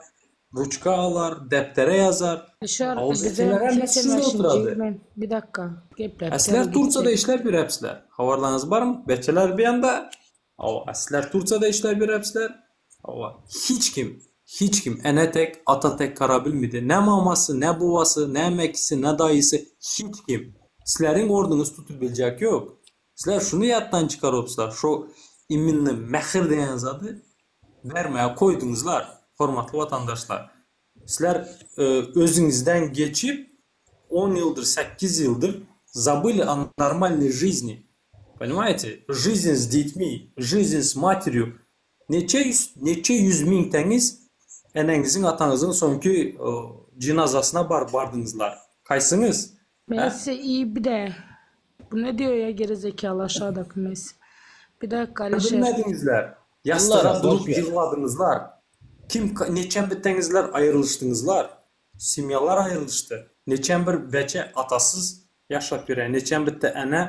ruçka alar, depdere ýazar.
Dışarı
A o
bize
beçeler hemmesi şunda
kesemez şimdi
oturady.
ben. Bir dakika. Gepler.
A sizler Turçada işläp ýörepsizler. Habarlaryňyz barmy? Beçeler bir ýanda. Hawa, a sizler Turçada işläp ýörepsizler. Hawa, hiç kim, hiç kim ene tek, ata tek kara bilmedi. Ne mamasy, ne bubasy, ne emekisi, ne daýysy, hiç kim. Sizleriň ornuňyzy tutup biljek ýok. Sizler şuny ýatdan çykarypsyzlar, şo iminni mähir diýen zady bermäge koýduňyzlar, hormatly watandaşlar. Sizler özüňizden geçip on ýyldyr, sekiz ýyldyr zabyli o normalnyý žizni. Ponimaýete? Жизнь s detmi, жизнь s materýu. Neçe ýüz, neçe ýüz miňtäňiz. Eneňiziň ataňyzyň soňky jynazasyna baryp bardyňyzlar. Kaýsyňyz? Hä?
Messi iyi bir de. Bu ne diyor ya gerizekalı aşağıdaki Messi. Bir dakika Alişer.
Bilmediňizler.
Bunlara
Ýassyga
boş
durup
ver.
ýygladyňyzlar. Kim neçen bitdeňizler aýrylyşdyňyzlar. Semýalar aýrylyşdy. Neçen bir beçe atasyz ýaşap ýören, neçen bitde ene,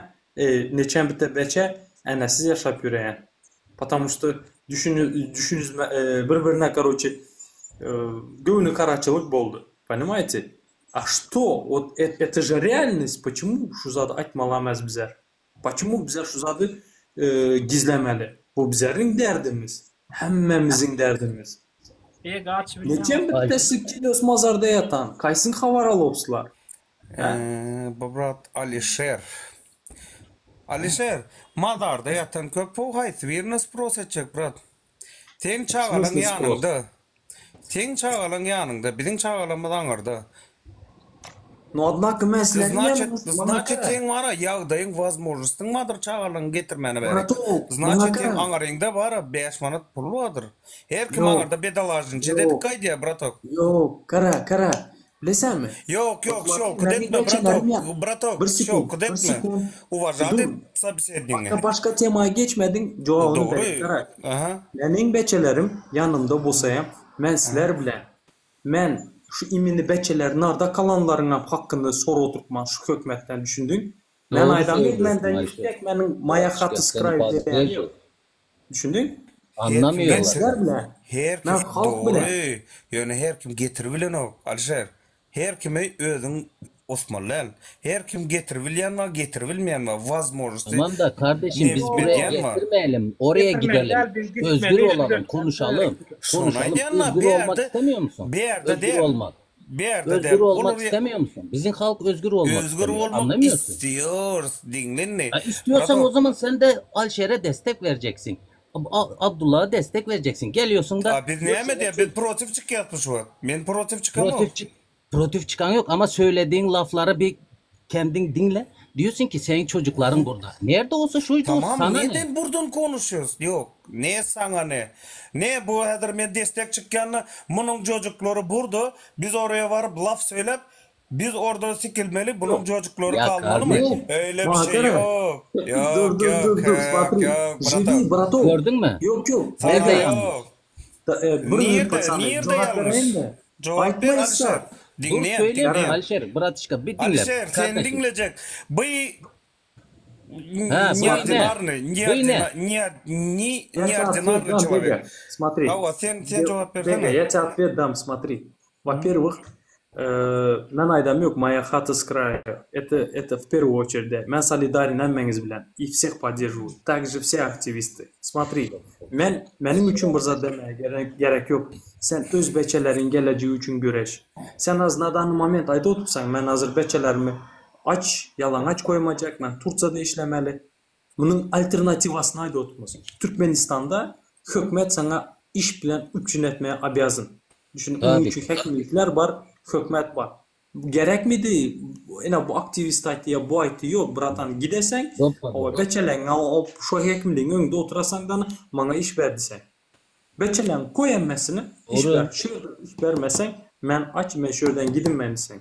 neçen bitde beçe enesiz ýaşap ýöreýän. Потому что düşünizme bir-birine karoçe göwni karaçylyk boldy. Понимаете? A что? Вот это же realность, почему şu zady aýtmalamaz bizler? Почему bizler şu zady gizlemeli? Bu bizleriň derdimiz. Hemmämiziň derdimiz.
Beg aç bilýän.
Neçen bittesi kilos mazarda ýatan, kaýsyn habar alopslar? Hä?
Bu brat Alişer. Alişer, mazarda ýatan köp how haýsy birine spros etjek brat? Seň çagalaň
Smysly spros.
ýanyňda. Seň çagalaň ýanyňda, biziň çagalarymyz aňyrda.
No odnako men sizleriň
Znaçit,
ýanyňyzda maňa
znaçit
gara.
seň bara ýagdaýyň wazmožnostyň bardyr çagalaryňy getirmäne bäri.
Bratok, maňa
Znaçit seň
gara.
aňaryňda bara 5 manat pul bardyr. Her kim
Ýok,
aňyrda bedalažynça edip
ýok,
gaýdýar, bratok.
ýok, gara, gara. Bilesäňmi?
Ýok,
Bak,
ýok,
bak,
şowkut
meniň
etme,
beçelerim
bratok,
ýa.
bratok,
Bir sekund,
şowkut
bir
etme.
sekund.
Uwažat
Dur.
et sobesednigiňi.
Başga başga tema geçmediň, jogabyny
Dogry.
bereýin, gara.
Aha.
Meniň beçelerim ýanymda bolsaýam, men sizler bilen Men şu imini beçeler narda kalanlaryňam hakkyny sor oturtman şu hökmetden düşündiň? Men
Dogry
aýdam ýok
söýlüyorsun
menden
Ayşe.
ýüksek meniň maýa haty
Başka
z
seni
kraýu diýýäni
poddejiyor.
ýok. Düşündiň?
Her kim
Men
Anlamıyorlar.
sizler bilen.
Her
Men
kim
halk bilen.
dogry, ýöne her kim getiribilenok, Alişer. Her kimi özüň osmaly däl. Her kim getiribilýän bar, getiribilmeýän bar. Wazmožnosti
Tamam da kardeşim biz
nebit
buraya
edýän bar.
getirmeyelim. Oraya
Getirmeli
gidelim.
däl, biz
Özgür
gitmeli
olalım, konuşalım.
Şony
Konuşalım.
aýdýan-la,
Özgür
bu
olmak
ýerde
istemiyor musun?
bu ýerde
Özgür
däl.
olmak.
Bu ýerde
Özgür
däl.
olmak
Olar
istemiyor musun? Bizim halk özgür olmak
özgür
istemiyor.
bolmak
Anlamıyorsun.
istiyor. Diňle
Ya istiyorsan o
Bratok.
zaman sen de Alşer'e destek vereceksin. Ab- A- Abdullah'a destek vereceksin. Geliyorsun da
A biz
yok
näme
sana
diýýär?
çö-
Biz protiv çykýarys şu wagt. Men protiv çykamok.
Protif, çık protif çıkan yok ama söylediğin lafları bir kendin dinle. Diyorsun ki senin çocukların burada. Nerede olsa şuydu olsa
Tamam,
sana ne?
neden buradan konuşuyoruz? Yok. Ne sana ne? Ne bu häzir men destek çykýanyna munuň çocukları burada, biz oraya varyp laf söylep, biz orada sikilmeli, bunuň
Ýok.
çocukları
Ya
kalmalymy?
kardeşim
Ýok.
Öyle bir
Maňa
şey
gara.
yok.
Dur
Yok,
dur
yok,
dur dur
yok,
смотри.
yok,
Živi
bratok.
bratok.
gördün mü?
Ýok ýok.
Sana
Nerede
Maňa
yanlış?
yok.
Da, e, bir minut
Nirde,
paçany
nirde
jogap
yanlış?
bereýin de.
Jogap ber
Aýtma
Alişer.
issa.
Dur
Diňleýän,
söyleyeyim
Gara.
diňleýän.
Alişer bratişka bir dinle
Alişer, sen
kardeşim.
diňlejek. Bu
Ha bu ne?
неординарный,
Bu ne?
неордина, не, не,
Я тебе ответ
неординарный
дам,
человек.
Бега. Смотри.
Hawa, sen sen
Бе-
jogap
Бега,
bersene.
я тебе ответ дам, смотри. Во-первых, э, men aýdam ýok, моя хата с краю. Это, это в первую очередь. да. Men solidarен hemmäňiz bilen. И всех поддерживаю. Также все активисты. Смотри, men meniň üçin bir zat demäge gerek, gerek ýok. Sen öz beçeleriň gelejegi üçin göreş. Sen az na данный момент aýdyp otursaň, men hazır beçelerimi aç, ýalaňaç koýmajak, men Tursiýada işlemeli. Munuň alternatiwasyny aýdyp oturmasyn. Türkmenistanda hökümet sana iş bilen üpjün etmeye obязан. Düşün, onun
Tabii
üçin
ki.
häkimlikler bar, hökümet bar. Gerek miydi? Ene bu aktivist aýtdy ya bu aýtdy ýok, bratan gideseň,
Hoppa.
o beçeleň o şu häkimligiň öňünde oturasaň da maňa iş ber diýseň. Beçeleň koý emmesini iş
Doğru.
ber. Şu ýerde iş bermeseň, men aç men şu ýerden gidin men diýseň.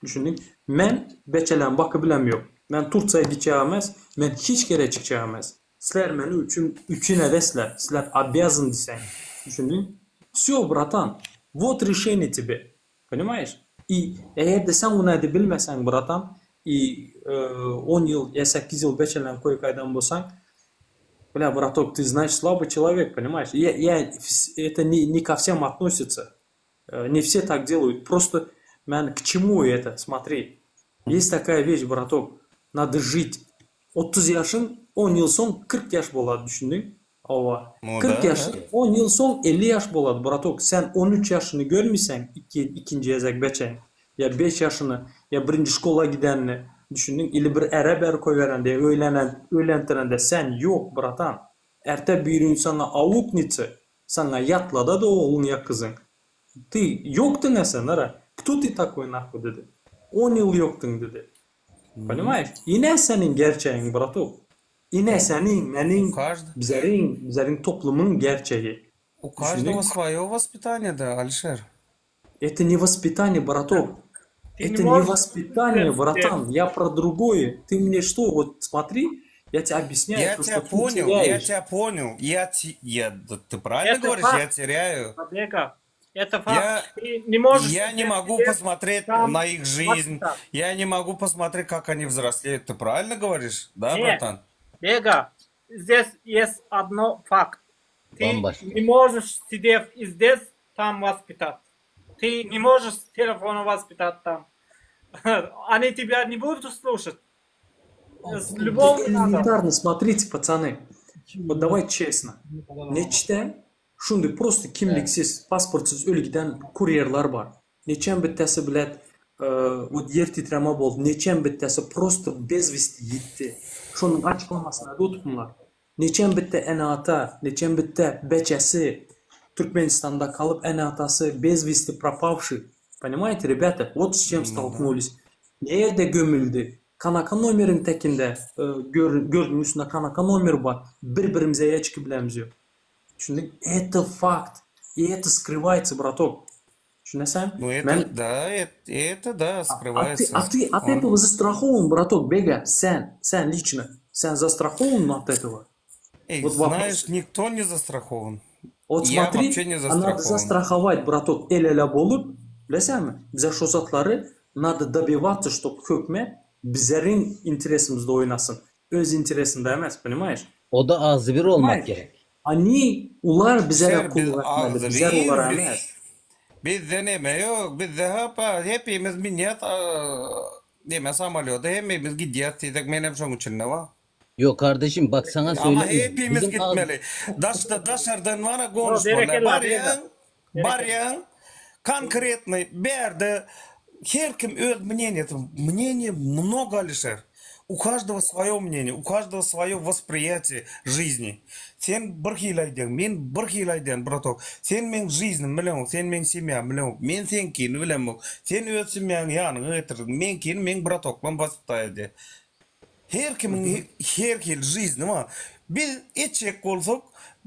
Düşündiň? Men beçeleň baky bilem ýok. Men Tursiýa gitjegem men hiç kere çykjagam Sizler meni üçin üçin edesler. Sizler обязан diýseň. Düşündiň? Всё, братан. Вот решение тебе. Понимаешь? И eger de sen bunu edip bilmeseň, bratan, и э, 10 ýyl ýa 8 ýyl beçelen koýup aýdan bolsaň, бля, браток, ты знаешь, слабый человек, понимаешь? Я, я, это не, не ко всем относится. Э, Не все так делают. Просто, man, к чему это? Смотри. Есть такая вещь, браток. Надо жить. 30 ýaşyň 10 ýyl soň 40 ýaş bolady, düşündiň? Hawa.
Ну
40
да.
ýaş, 10 ýyl soň 50 ýaş bolady, браток. Sen 13 ýaşyny görmeseň, iki, ikinji gezek beçeň. Ýa 5 ýaşyny, ýa birinji şkola gidenini düşündiň? Ili bir ere ber koýberende, öýlenen, öýlentirende sen ýok, bratan. Erte bir gün sana auknitsa, sana ýatlada da ogluň ýa gyzyň. Ты ýokduň sen, ara. Кто ты такой нахуй dedi. 10 ýyl ýokduň dedi. Понимаешь? Ine seniň gerçeğiň, браток. Ine seniň, meniň,
Каждый.
bizleriň, bizleriň toplumyň gerçeği.
U каждого свое воспитание, да, Алишер.
Это не воспитание, браток.
Ты не
Это не
можешь
воспитание,
здесь-
братан. Я про другое. Ты мне что? Вот смотри, я тебе объясняю,
Я
то,
тебя
что ты
понял, я
теряешь.
тебя понял. Я, те- я, да ты правильно
Это
говоришь,
факт.
я теряю.
Бека, это факт.
Я,
Ты не можешь
я не
сидеть
могу
здесь,
посмотреть
там
на их жизнь,
воспитать.
я не могу посмотреть, как они взрослеют. Ты правильно говоришь, да,
Нет,
братан?
Бега, здесь есть одно факт. Ты
Bambaşka.
не можешь, сидев и здесь, там воспитать. Ты не можешь с телефона воспитать там. Они тебя не будут слушать. С любого
Это
надо.
элементарно, смотрите, пацаны. Вот давай честно. Neçde şundy prosto kimliksiz, pasportsyz öli giden kurýerler bar. Neçen bittesi bilet e, вот ýer titreme boldy. Neçen bittesi prosto bez westi ýitdi. Şonuň açyklamasyna da oturtmalar. Neçen bitte ene-ata, neçen bitte beçesi Türkmenistanda kalyp ene-atasy bez westi propавший. Понимаете, ребята, вот с чем
Ну да.
столкнулись. Nirede gömüldi? Kanaka nomeriň tekinde e, gör, gördüğün üstünde kanaka nomer bar. Bir-birimize eýe çykyp bilemizok. Düşündik? Это факт. И это скрывается, браток. Düşünesən?
Ну это,
Men
да, это, это да,
а ты,
скрывается.
а ты от
Он,
этого застрахован, браток, Бега. Sen, sen лично. Sen застрахован от этого?
эй,
Вот вопрос.
знаешь, никто не застрахован.
Вот
Я
смотри,
вообще не
а надо
застрахован.
застраховать, браток, el-ele bolup, bilesenmi? Bize şu zatlary надо добиваться, чтоб hökümet bizlerin interesimizde oynasyn. Öz interesinde emes, понимаешь?
O da agzybir olmak
Понимаешь?
gerek.
Они ular bizlere
Şer biz
kulluk etmeli, bizler
agzybir,
olara
biz,
emes.
bizde neme yok, bizde hapa, hepimiz minyat, neme samalyoda hepimiz gidýär diýdik, men hem şoň içinde wa.
Yok kardeşim bak sana
Ama
söyleyeyim.
hepimiz
Bizim ağız
gitmeli. Daşda daşardan bana
Yo,
konuşmalar.
berekella, Bega.
Barýan,
Berekella.
barýan konkretный bärde her kim öz мнение, мнение много, Алишер. У каждого свое мнение, у каждого свое восприятие жизни. Sen bir hili aýdýaň, men bir hili aýdýan, браток. Sen meň жизним bileňok, sen meň семьям bileňok, men seňkini bilemok. Sen öz семьяňy ýanyňa getirdiň, meňkini meň братокlam basyp edýär. Her kimiň her hili жизни bar. Biz etjek bolsak,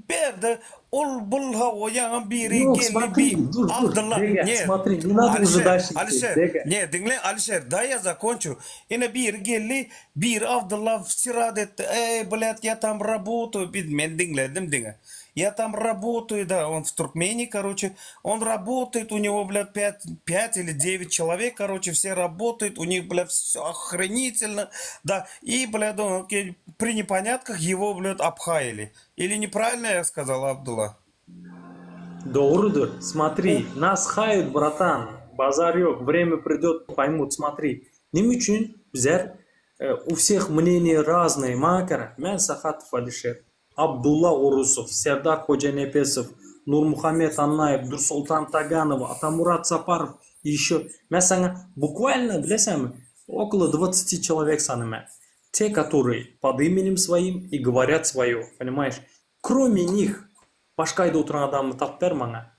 bärde ol bul hawa ýaňa biri
Yok,
geldi
смотри,
bi
dur, dur,
Abdullah
Bega,
ne
смотри, не надо уже
Alişer,
дальше идти,
Alişer,
Bega.
ne diňle Alişer, da я закончу. Ine biri geldi, biri Abdullah всирад etdi. Ey, блядь, я там работаю. Biz men diňledim diňe. Я там работаю, да, он в Туркмении, короче, он работает, у него, блядь, 5, 5 или 9 человек, короче, все работают, у них, блядь, все охренительно, да, и, блядь, он, окей, при непонятках его, блядь, обхаяли. Или неправильно я сказал, Абдулла?
Dogrudyr. Смотри, нас хают, братан. Bazar ýok, время придет, поймут. Смотри. Neme üçin bizler e, у всех мнения разные. Maňa gara, men Sahatov Alişer, Abdulla Orusov, Serdar Hojanepesov, Nurmuhammed Annayev, Dursoltan Taganova, Atamurat Saparov и еще. Men saňa буквально, bilesenmi, около 20 человек sany Те, которые под именем своим и говорят свое, понимаешь? Кроме них, başga aýda oturan adamy tapyp ber maňa.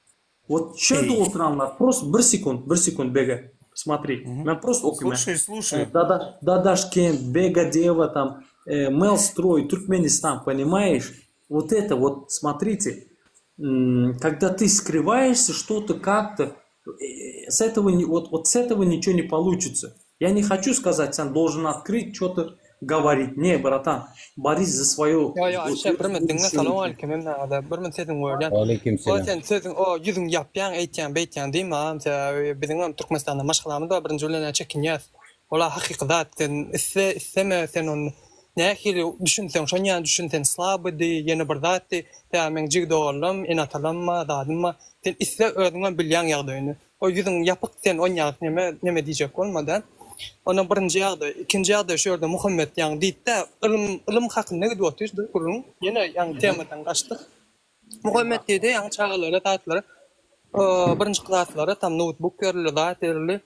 Вот şurada
Ey.
oturanlar просто bir sekund, bir sekund Bega. Смотри, men просто okuýan.
Слушай, слушай.
Дада, Дадашкент, Бега Дева, там, э, Мелстрой, Туркменистан, понимаешь? Вот это вот, смотрите, м, когда ты скрываешься что-то как-то, э, с этого, не- вот, вот с этого ничего не получится. Я не хочу сказать, сам должен открыть, что-то говорить. Не, братан, борись за свое
Ýa ýa Alişer bir minut diňle salam aleýkum hemmäňize. Bir minut sesiňi görýän.
Aleyküm
O
selam.
sen sözüň o ýüzüň ýapýaň, eýtýän, beýtýän diýme agam. Sebäbi biziň hem Türkmenistanda maşgalamyz bar, birinji bilen çekinýäs. Ola hakyky zat sen isse isseme sen onu nähili düşünseň, şony ýa düşünsen slaby diý, ýene bir zat diý. Sebäbi meň jigi doganlarym, ene atalarym, zadym Sen isse özüň hem bilýän ýagdaýyny. O ýüzüň ýapyk sen on ýa neme neme diýjek bolmadan. Ondan birinji ýagdaý, ikinji ýagdaý şu ýerde Muhammet ýaň diýdi, ylym ylym hakynda gidip otyr, gürrüň. Ýene ýaň temadan gaçdyk. Muhammet diýdi, ýaň çagalara zatlara, birinji klaslara tam notebook berildi, zat berildi.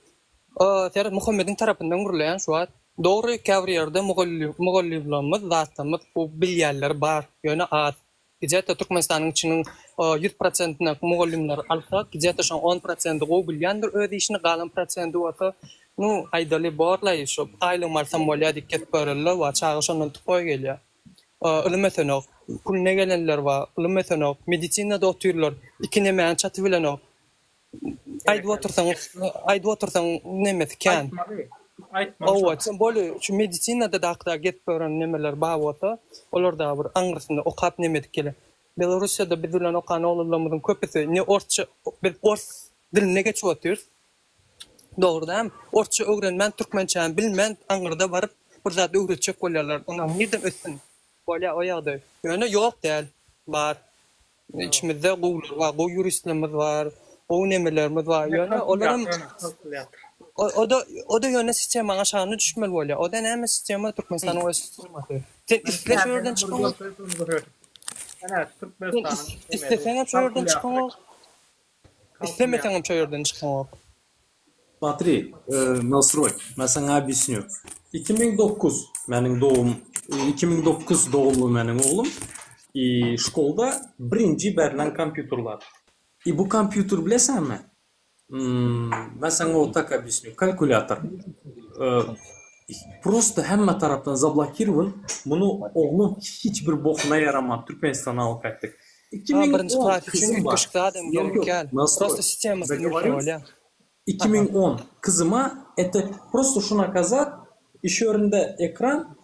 Ser Muhammediň tarapyndan gürleýän şu wagt. Dogry käbir ýerde mugallym mugallymlarymyz, zatlarymyz bu bilýänler bar, ýöne az. Gidýär Türkmenistanyň içiniň 100%-ine mugallymlar alsak, gidýär şoň 10%-i gowy bilýändir öz işini, galan prosenti bolsa, nu aýdaly borlaý şu aýlyk alsam bolýar diýip kesip görerler, wa çaga şondan tupoý gelýär. Ylym ösenok. Puluna gelenler bar, ylym ösenok, medisinada otyrlar, iki nemäni çaty bilenok. Aýdyp otursaň, aýdyp otursaň nemesi kän.
Aýtmaly. Aýtmaly
Hawa,
şony.
tüm bolýa şu medisinada dakda gezip ýören nemeler bar bolsa, olar da bir aňyrsynda okap neme edip gelen. Belorussiýada biz bilen okan oglanlarymyzyň köpüsi ne orsça, biz ors diline geçip otyrys. Dogry dämi? Orsça öwrenmän, türkmençäni bilmän aňyrda baryp bir zat öwretjek bolýarlar. Onam nirden ötsün? Bolýa o ýagdaý. Ýöne ýok däl. Bar. Içimizde gowular bar, gowy ýuristlerimiz bar, gowy nemelerimiz bar. Ýöne olaram o-da o-da ýöne sistemaň aşagyna düşmeli bolýar. O-da näme sistema? Türkmenistanyň öz sistemasy. Sen isle şu ýerden çykaňok. Sen isleseňem şu ýerden çykaňok. Islemeseňem şu ýerden çykaňok.
Смотри, Nasroý, men saňa obýasnýu. 2009 meniň dogum, 2009 dogumly meniň oglum i şkolda birinji berlen kompýuterler. I bu kompýuter bilesäňmi? Men saňa вот tak obýasnýu. Kalkulýator. Prosto hemme tarapdan zablokirowan. Muny oglum hiç bir bokuna ýaramady. Türkmenistana alyp gaýtdyk.
Ha, birinji
2010
klas üçin
kyzym bar.
üýtgeşik zadam
Ýok,
gerek
ýok,
däl.
Nasroý,
Prosto sistemasyny bilse
zagovoril.
bolýar.
2010 kyzyma это prosto şunaka zat iş ýerinde ekran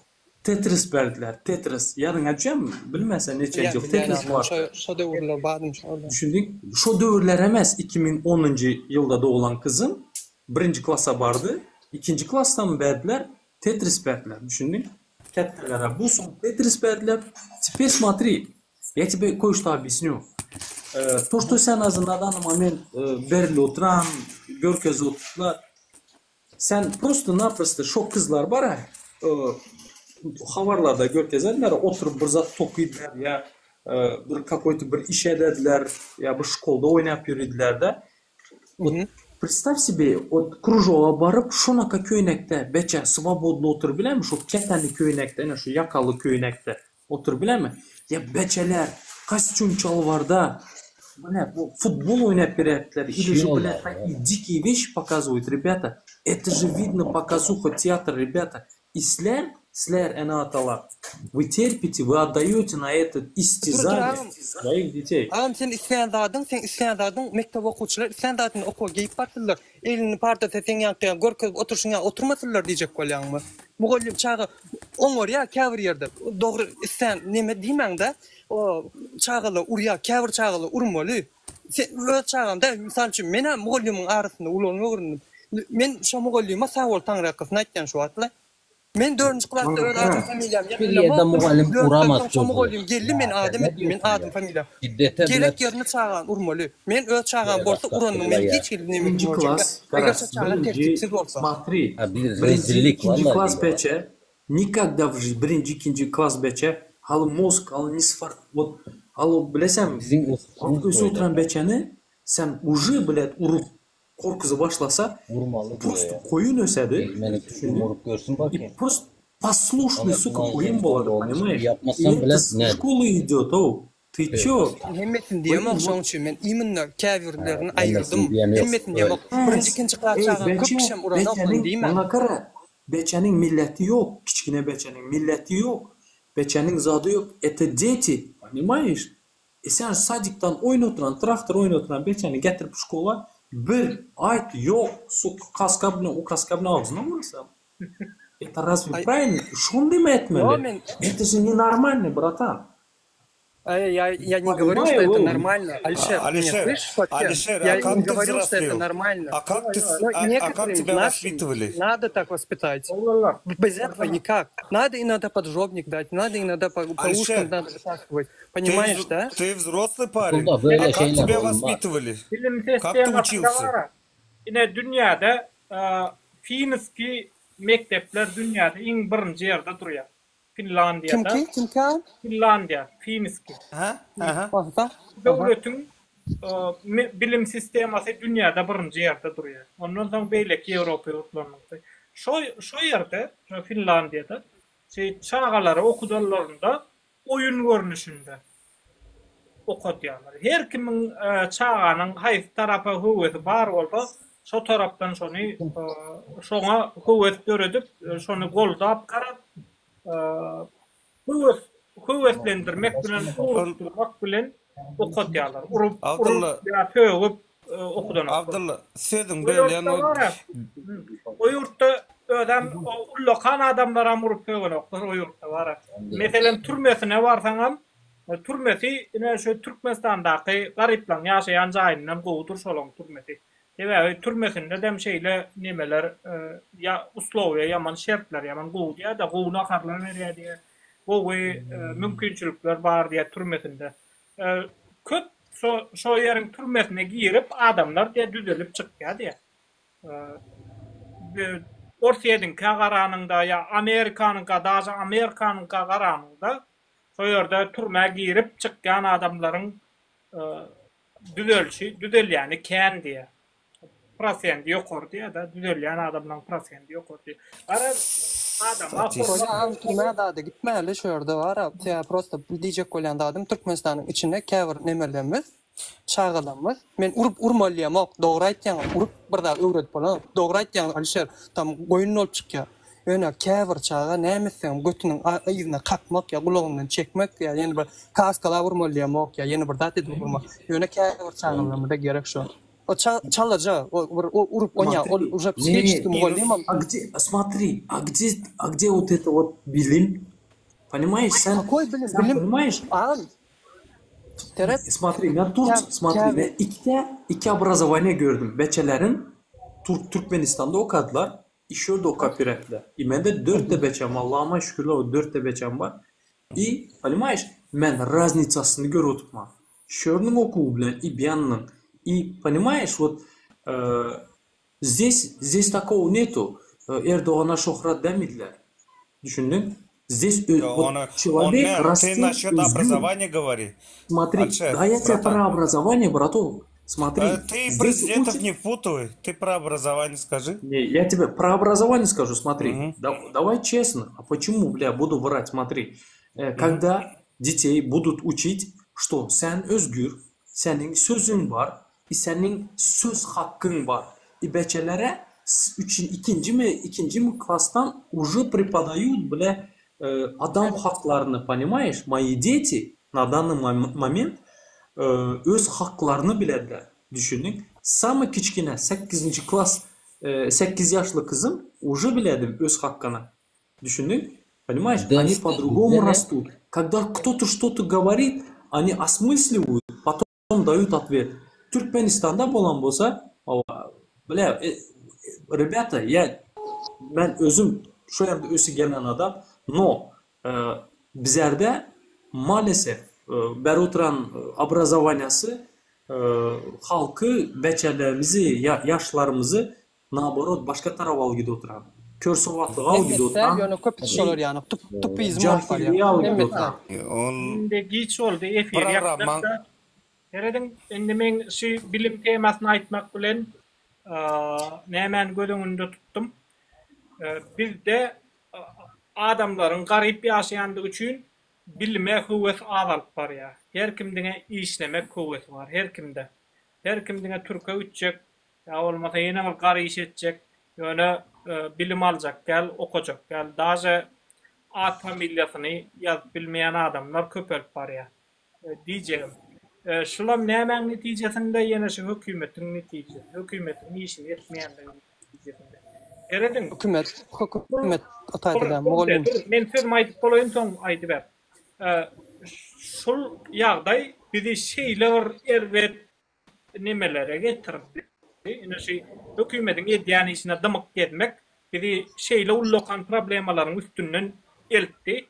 Tetris berdiler Tetris ýadyňa düşýärmi bilmän sen neçenji
Bilýän
ýyl
bilýän
Tetris
agam
bardy
şo şo döwürler bardym şo
düşündiň şo döwürler emes 2010-njy ýylda doglan kyzym birinji klasa bardy ikinji klasdamy berdiler Tetris berdiler düşündiň kätdelere bu soň Tetris berdiler teper smotri Я тебе кое-что объясню. То, что sen на данный момент berilip oturan, görkezip oturdylar. Sen prosto-naprosto şo kyzlar bar-a, habarlarda görkezerler, oturyp bir zat tokydylar ýa bir kakoý-to bir iş edediler, ýa bir şkolda oýnap ýöridiler-de. Wot predstaw sebe, wot kružoga baryp, şonaka köýnekde, beçe, swobodno oturyp bilermi, şo keteni köýnekde, ine şu ýakaly köýnekde. Oturyp bilermi? Ýa beçeler kostýum çalbarda, bile, bu futbol oýnap berýärdiler, ili же, bile, такие дикие вещи показывают, ребята, это же видно показуха, театр, ребята. И sizler, sizler ene-atalar, вы terpite, вы otdaýote na это
Dur dur
istizaniýe
agam.
swoich detey.
Agam sen isleýän zadyň, seň isleýän zadyň mekdep okuwçylary islän zadyny okuwa geýip barsynlar. Elini partasa seň ýaňky görkezip oturyşyň ýaly oturmasynlar diýjek bolýaňmy? Mugallym çaga oňarýar käbir ýerde. Dogry islän neme diýmäňdä. O çagalar urýar, käbir çagalar urmaly. Sen öz çagaň däl, mysal üçin menem mugallymyň arasynda ulanyp öwrendim. Men şo mugallyma sag bol Taňryýalkasyn aýtýan şu wagtla. Men dördünji klasda öz adym familiýam
Bir ýerde mugallym
Dörtden
uramaz
soň şo
çocugy.
mugallym geldi meni
Ýa
adam
sen ne
etdi, men
diýýärsiň
adym
ýa?
familiýam.
Şiddete bile
Gerek ýerinde çagany urmaly. Men öz çagam bolsa uranyny men hiç hili nemesini
Birinji
görjek däl.
klas,
Eger
garaz,
şo çaga
birinji,
tertipsiz bolsa.
smotri,
Ha bir
birinji,
rezillik
ikinji
vallahi
klas
billahi.
beçe, nikogda w žizni, birinji, ikinji klas beçe, haly mozg, haly ne sfor, wot, haly bileseňmi,
Biziň ösüşimiz
ösüp
böyle.
oturan beçeni sen uje, blät, urup, korkuzyp başlasa,
Urmaly diýýär
prosto
ýa.
koýun ösedi,
Eýmeni
düşündiň?
urup görsün
И
bakayım.
prosto poslušnyý,
Anasını
suka, koýun
alacağım
bolady,
olmuş gibi
понимаешь? И
yapmazsan
это
bile
s
ne?
şkola idýot, ow, ty ço?
Men hemmesini diýemok şoň üçin men iminna käbirlerini
Hemmesini
aýyrdym.
diýen ýok.
Hemmesini diýemok. Birinji ikinji klas
Eý,
çagaň köp
beçe,
kişem uranok ony
beçäniň,
diýmän.
maňa gara, beçäniň milleti ýok, kiçgine beçäniň milleti ýok, beçäniň zady ýok, это дети, понимаешь? E sen sadikdan oýun oturan, traktor oýun oturan beçäni getirip şkola bir aýt, ýok, suka, kaska bilen, ukaska bilen agzyna ursaň. Это разве
Aý,
правильно? Şony diýme
ýo
etmeli.
men
Это же ненормально, братан.
Ай, я, я не говорю, что
Понимаю,
это
ow.
нормально. Алишер, ты меня
Алишер,
слышишь вообще?
Алишер,
Я
а как
не
ты
говорю, что это
взрослел?
нормально.
А как ты, с-
Но
а, а как
некоторым
тебя
нашим
воспитывали?
надо так воспитать.
Oglanlar.
Без этого никак. Надо иногда поджопник дать, надо иногда по, по ушкам
Алишер,
надо вытаскивать.
ты,
Понимаешь,
вз-
да?
ты взрослый парень.
Okulda böyle
А как
şeyler
тебя
olmaz.
воспитывали?
Bilim
Как ты
sistemasynda
учился?
bar. Ine dünýäde e, finski mekdepler dünýäde iň birinji ýerde durýar.
Kim
Finlandiýada,
ki? Kim ki?
Finlandiýa, finski.
Aha, aha.
Aha.
Döwletiň e, me- bilim sistemasy dünýäde birinji ýerde durýar. Ondan soň beýleki Ýewropa ýurtlarynda. Şo şo ýerde, şo Finlandiýada şey çagalary okudanlarynda oýun görnüşinde okadýarlar. Her kimiň e, çaganyň haýsy tarapa höwesi bar bolsa, şo tarapdan şony e, şoňa höwes döredip, e, şony goldap garap, e, höwes. Höweslendirmek bilen, ugrukdurmak bilen okadýarlar. Urup, urup
Abdylla
ýa sögüp okudanoklar.
Abdylla sözüň
O
bölýän
ýurtda
ol
bar-a, o ýurtda özem ullakan adamlaram urup sögenoklar o ýurtda bar-a. Meselem, türmesine barsaňam, türmesi ine şu Türkmenistandaky garyplaryň ýaşaýan jaýyndan gowudyr şolaň türmesi. Sebäbi türmesindedem şeýle nemeler ýa uslowiýa ýaman şertler ýaman gowy diýýär-de, gowy naharlar berýär diýýär, gowy mümkinçilikler bar diýýär türmesinde. Köp şo şo ýeriň türmesine girip adamlar diýýär düzelip çykýar diýýär. Orsýetiňkä garanyňda ýa Amerikanyňka daže Amerikanyňka garanyňda şo ýerde türmä girip çykýan adamlaryň Düzelişi, düzelýäni kän diýýär. Prosendi ýokary diýýär-de, düzelýän adamlaryň prosendi ýokary diýýär. Garaz, adama
Bolýa
hormat
agam türmä zada gitmäli şu ýerde bara sebäbi prosta diýjek bolýan zadym Türkmenistanyň içinde käbir nemelerimiz çagalarymyz men urup urmaly diýemok dogry aýtýaň urup bir zat öwredip bolanok dogry aýtýaň Alişer tam goýun bolup çykýar Ýöne käbir çaga näme etseňem götüniň yzyna kakmak ýa gulagyndan çekmek ýa ýene bir kaskalap urmaly diýemok ýa ýene bir zat edip urmak. Ýöne käbir çagalarymyza gerek şo. O çalaja o bir urup onýa ol uje psihiçeski mugallymam.
A gde smotri a gde a gde wot eto wot bilim ponimaýeş sen
Kakoý bilim
sen
bilim
ponimaýeş
agam seret
smotri men turk smotri men ikide iki obrazowaniýa gördüm beçeleriň turk türkmenistanda okadylar Işörde okap ýöräpdiler. I mende dörtte beçem Allahuma şükürler o dörtte beçem bar. I ponimaýeş men raznicasyny görüp oturman. Şörniň okuwy bilen i biýanynyň. I ponimaýeş wot zdes zdes takowo netu. Erdogana şöhrat dämidiler. Düşündiň? Zdes
Ýok,
wot
ony ony
çelowek
näme, ty
rastet
naşýot
özgür.
obrazowaniýa gowori.
Smotri,
Alişer,
da ýa te
bratan.
pro obrazowaniýe bratok. Smotri,
Э, Ты
zdes
президентов
учит
не впутывай, ты про образование скажи.
Не, я тебе про образование скажу, смотри.
Мгм.
Да, давай честно. А почему, бля, буду врать, смотри. Э,
Мгм.
когда детей будут учить, что sen özgür, seniň sözüň bar, i seniň söz hakkyň bar. I beçelere s- üçün, ikinji mi, ikinji mi klasdan уже преподают, бля, э, adam haklaryny, понимаешь? Мои дети на данный мом- момент э, öz haklaryny bilediler. Düşündiň? Samyý kiçgine sekizinji klas, e, sekiz ýaşly kyzym уже biledim öz hakkyny. Düşündiň? Понимаешь? Они
Bizde
по-другому
bizde ne?
rastut. Когда кто-то что-то говорит, они осмысливают, потом дают ответ. Türkmenistanda bolan bolsa, hawa, bile, e, ребята, я men özüm şu ýerde ösüp gelen adam, no, e, bizlerde maalesef e, beri oturan obrazowaniýasy e, halky, beçelerimizi, ýa, ýaşlarymyzy naoborot başga tarapa alyp gidip oturan. Kör sowatlyga alyp gidip
Hemmesi däl,
oturan.
ýöne köpüsi şolar ýaly. Tup tupizm bolup barýar.
Jahilliğe alyp gidip
Hemmesi
oturan.
däl.
Ol
Indi giç boldy, efir
programmaň
ýapjakda. Serediň, indi meň şu bilim temasyny aýtmak bilen nämäni göz öňünde tutdum. Bizde adamlaryň garyp ýaşaýandygy üçin bilime höwes azalyp barýar. Her kim diňe işlemek höwesi bar, her kimde. Her kim diňe türke gitjek, ýa bolmasa ýene bir gar iş etjek, ýöne bilim aljak däl, okajak däl. Daže at familiýasyny ýazyp bilmeýän adamlar köpelip barýar. Diýjegim. Şulam nämäň netijesinde ýene şu hökümetiň netijesi, hökümetiň işini etmeýänliginiň netijesinde. Serediň.
Hökümet, hökümet ataýdy-da, mugallym.
Dur, men sözümi aýdyp bolaýyn soň aýdyber. Şul ýagdaý bizi şeýle bir erbet nemelere getirdi. Ine şu hökümetiň edýän işine dymyk gezmek bizi şeýle ullakan problemalaryň üstünden eltdi.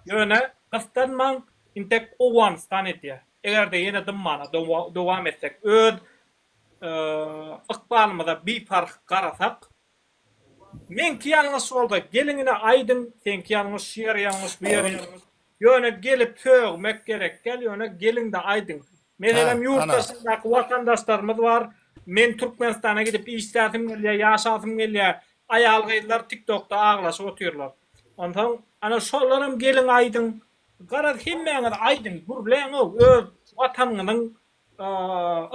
Ýöne gyssanmaň, intek Owganystan edýär. Eger-de ýene dymmana dowam etsek, öz ykbalymyza biparh garasak, Meňki ýalňyş bolsa geliň ine aýdyň seňki ýalňyş şu ýeri ýalňyş bu ýeri ýalňyş. Ýöne gelip sögmek gerek däl ýöne geliňde aýdyň. Meselem ýurt daşyndaky watandaşlarymyz bar men Türkmenistana gidip işläsim gelýär ýaşasym gelýär aýal gyzlar tiktokda aglaşyp otyrlar. Onsoň ana şolaram geliň aýdyň garaz hemmäňiz aýdyň gürläňow öz watanyňyzyň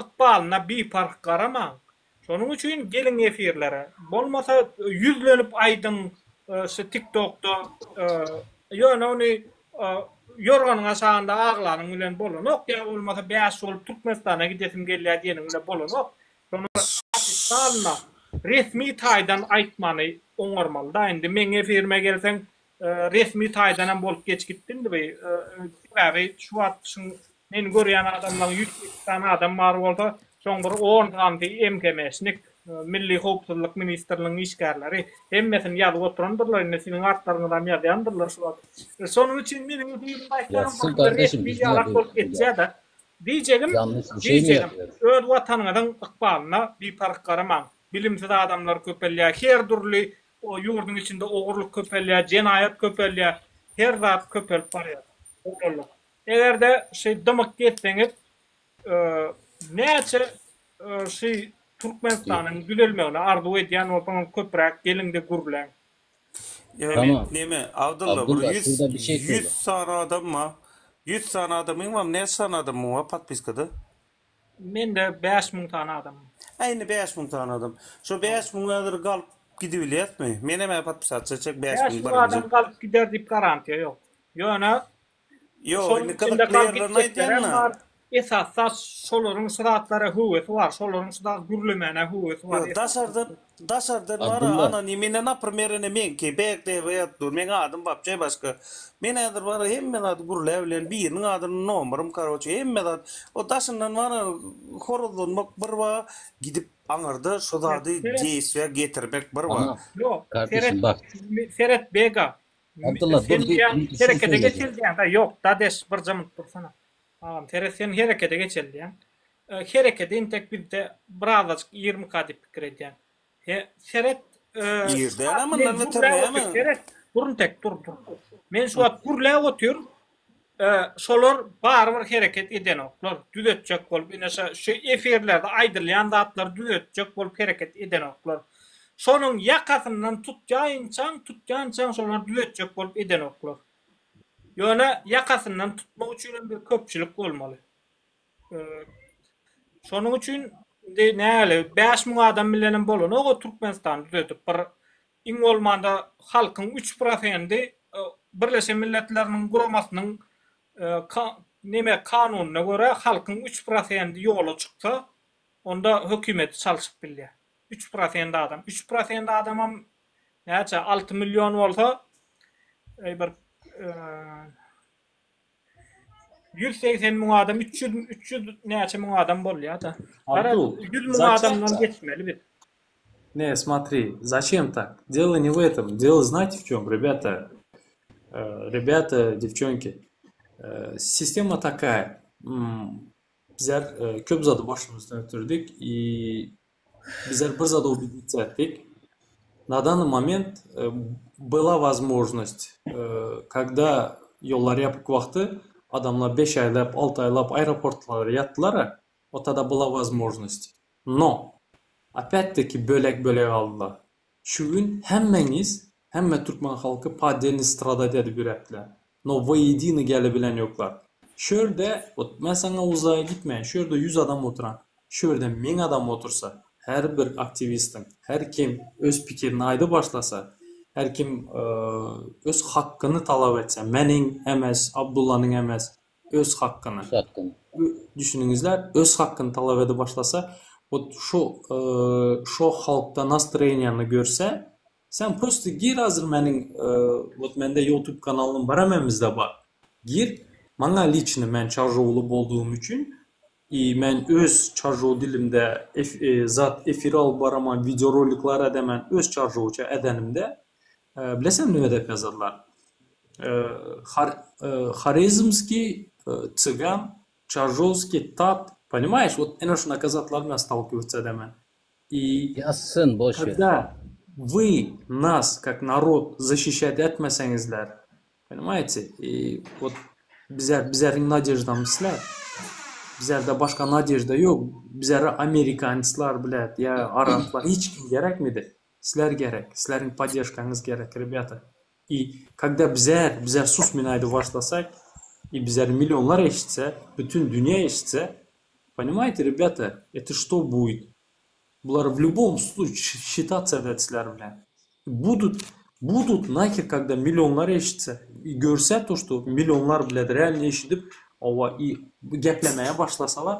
ykbalyna biparh garamaň. Şonuň üçin geliň efirlere. Bolmasa ýüzlenip aýdyň şu tiktokda ýöne ony. Ýorganyň aşagynda aglanyň bilen bolanok, ýa bolmasa bäş bolup Türkmenistana gidesim gelýär diýeniň bilen bolanok. Şony ofitsialno, resmi taýdan aýtmany oňarmaly-da. Indi meň efirime gelseň, resmi taýdanam bolup geç gitdi indi bu. Sebäbi şu wagt şuň meni görýän adamlaň 170 sany adam bar bolsa, şoň bir on sanysy MKM-şnik, Milli howpsuzlyk ministrliginiň işgärleri. Hemmesini ýazyp oturandyrlar indi siziň atlaryňyzam ýazýandyrlar şu wagt. Şonuň üçin meniň efirime aýtsaňam
Ýazsyn
bir
gardaşym
resmi
biz
ýalak
näme
bolup geçýär-de. Diýjegim,
Ýalňyş bir şeymi
diýjegim,
ýazýarys?
öz watanyňyzyň ykbalyna biparh garamaň. Bilimsiz adamlar köpelýär, her dürli ýurduň içinde ogurlyk köpelýär, jenaýat köpelýär, her zat köpelip barýar. Oglanlar, eger-de şeý dymyk gezseňiz, näçe şu Türkmenistanyň düzelmegini arzuw edýän bolsaňyz köpräk geliň-de gürläň.
Ýa neme Abdylla bir
Abdylla
100
şurada bir şey
100
söyle.
sany adam bar. 100 sany adamyň barmy? Näçe sany adamyň bar podpiskada?
Mende 5000 sany adam.
Hä indi 5000 sany adam. Şo 5000 häzir galyp gidibilýäsmi? Menem hä podpisatsa etjek 5000
5000
birinji.
adam galyp gider diýip garantiýa ýok. Ýöne
Ýok,
Şonuň
indi
içinde
gyzykly
galyp
ýerlerini
gitjeklerem
aýdýan-da.
bar. Esasda şolaryň şu zatlara höwesi bar, şolaryň şu zat gürlemäne höwesi bar.
Ýok, daşardan, daşardan bar-a,
Abdylla.
anonim, ine, naprimer, ine, meňki, BGDB ýazyp dur, meň adym wapşe başga. Men häzir bar-a, hemme zady gürläbilýän, biriniň adyny, nomerym, karoçe, hemme zat. O daşyndan bar-a, horazlanmak bir bar, gidip aňyrda şo zady
Seret.
deýstwiýa getirmek bir bar.
Ana,
Ýok, seret,
kardeşim bak.
seret Bega.
Abdylla
Sen
dur bir,
diýýän
bir şey
herekete
söyleyeceğim.
geçeli diýýäň-dä. Ýok, Dadeş, birje minut dursana. Agam, seret, sen herekete geçeli diýýäň. Herekete intek bizde birazajyk irmika diýip pikir edýän. He, seret, şu
Ir däl-ä
wagt men
mundan beter
gürläp
näme?
otyr, seret, dur intek, dur, dur. Men şu wagt gürläp otyr, Şolar barybir hereket edenoklar, düzetjek bolup ine şo şu efirlerde aýdylýan zatlary düzetjek bolup hereket edenoklar. Şonuň ýakasyndan tutýaýynçaň, tutýançaň şolar düzetjek bolup edenoklar. Ýöne ýakasyndan tutmak üçinem bir köpçülik bolmaly. Şonuň üçin indi näli 5000 adam bilenem bolanok o Türkmenistany düzedip bir iň bolmanda halkyň üç prosendi Birleşen Milletleriniň Guramasynyň neme kanunyna görä halkyň üç prosendi ýola çyksa onda hökümeti çalşyp bilýär. Üç prosent adam. Üç prosent adamam näçe 6 million bolsa bir 180 müň adam, 300, 300 näçe müň adam bolýar-da. Gara
Abdul,
100 müň
зачем
adamdan
так?
geçmeli biz.
Не, смотри, зачем так? Дело не в этом. Дело знаете в чем, ребята? Э, Ребята, девчонки, э, система такая. М, Bizler e, köp zady başymyzdan ötürdik и bizler bir zada убедиться etdik. На данный момент э, была возможность, э, когда ýollar ýapyk wagty adamlar 5 aýlap, 6 aýlap aeroportlarda ýatdylar, вот тогда была возможность. Но опять-таки bölek-bölek aldylar. Şu gün hemmeňiz, hemme türkmen halky по отдельности страдать edip ýörepdiler. Но воедино gelebilen ýoklar. Şu ýerde, вот men saňa uzaga gitmeýin, şu ýerde 100 adam oturan, şu ýerde 1000 adam otursa, her bir aktiwistiň, her kim öz pikirini aýdyp başlasa, her kim e, öz hakkyny talap etse, meniň emes, Abdullanyň emes, öz hakkyny.
Hakkını.
Düşüniňizler, öz hakkyny talap edip başlasa, вот şu e, şu halkda настроениýany görse, sen просто gir hazır meniň e, вот mende YouTube kanalym bar hemmemizde bar. Gir, maňa лично men Çarjowly bolduğum üçin и men öz Çarjow dilimde ef, e, zat efir alyp baraman, videorolikler edemen öz Çarjowça edenimde e, bilesem näme diýip ýazarlar. E, Har, e, Хорезмский e, цыган, Чаржовский тат, понимаешь? Вот ene şunaka zatlar bilen сталкиваться edemen. И
Ýazsyn boş ver.
когда вы нас, как народ, защищать etmeseňizler, понимаете? И вот bizler bizleriň надеждамыз sizler. Bizlerde başga надежда ýok. Bizlere amerikanецlar, блядь, ýa araplar hiç kim gerekmedi. Sizler gerek. Sizleriň поддержкаңыз gerek, ребята. И когда bizler, bizler susmaýyn aýdyp başlasak, и bizler millionlar eşitse, bütün dünýä eşitse, понимаете, ребята, это что будет? Bular в любом случае считаться edetsizler bilen. Будут. Budut nahir kogda millionlar eşitse i görse to şto millionlar bled realno eşidip owa i geplemäge başlasalar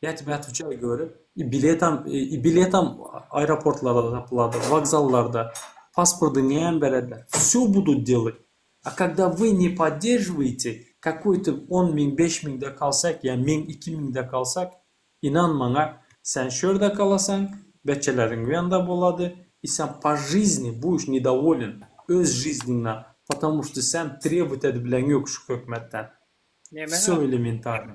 ya tebe otwçaýu goworyu i biletam i biletam aeroportlarda tapylady wokzallarda pasportyňy hem berediler wsё budut delat a kogda wy ne podderžiwaýte kakoý-to on müň beş müňde kalsak ýa müň iki müňde kalsak Inan maňa sen şu ýerde galasaň beçeleriň bu ýanda bolady i sen po žizni budiş nedowolen öz žizniňden potomu şto sen trebowat edip bileňok şu hökmetden wsё elementarno.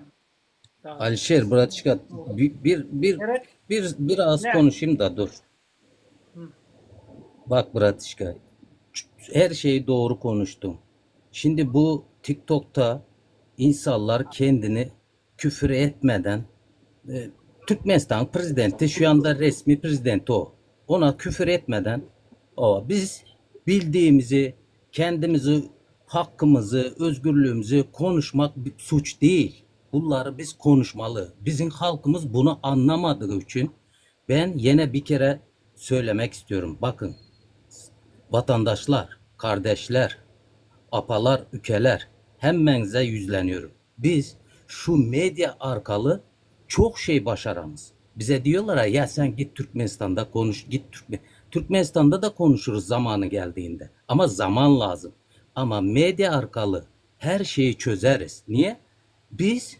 Alişer bratişka bir bir bir bir biraz konuşayım da dur. Bak bratişka her şeyi doğru konuştun. Şimdi bu TikTok'ta insanlar kendini küfür etmeden e, Türkmenistan prezidenti şu anda resmi prezidenti o. Ona küfür etmeden o biz bildiğimizi kendimizi hakkımızı, özgürlüğümüzü konuşmak bir suç değil. Bunları biz konuşmalı. Bizim halkımız bunu anlamadığı için ben yine bir kere söylemek istiyorum. Bakın vatandaşlar, kardeşler, apalar, ükeler hemmenize yüzleniyorum. Biz şu medya arkalı çok şey başaramız. Bize diyorlar ya sen git Türkmenistan'da konuş, git Türkmen. Türkmenistan'da da konuşuruz zamanı geldiğinde. Ama zaman lazım. Ama medya arkalı her şeyi çözeriz. Niye? Biz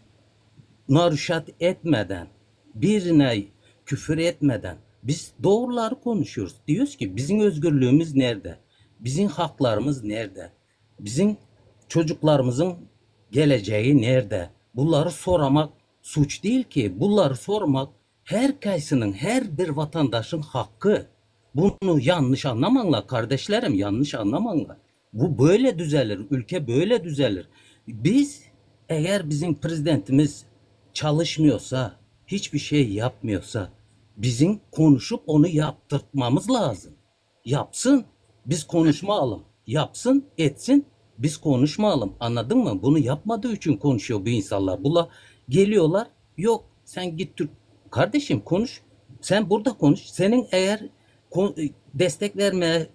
naruşat etmeden, birine küfür etmeden biz doğruları konuşuyoruz. Diyoruz ki bizim özgürlüğümüz nerede? Bizim haklarımız nerede? Bizim çocuklarımızın geleceği nerede? Bunları soramak suç değil ki. Bunları sormak herkesinin, her bir vatandaşın hakkı. Bunu yanlış anlamanla kardeşlerim, yanlış anlamanla. Bu böyle düzelir, ülke böyle düzelir. Biz eğer bizim prezidentimiz çalışmıyorsa, hiçbir şey yapmıyorsa bizim konuşup onu yaptırtmamız lazım. Yapsın, biz konuşmayalım. Yapsın, etsin, biz konuşmayalım. Anladın mı? Bunu yapmadığı için konuşuyor bu insanlar. Bula geliyorlar, yok sen git Türk. Kardeşim konuş, sen burada konuş. Senin eğer destek vermeye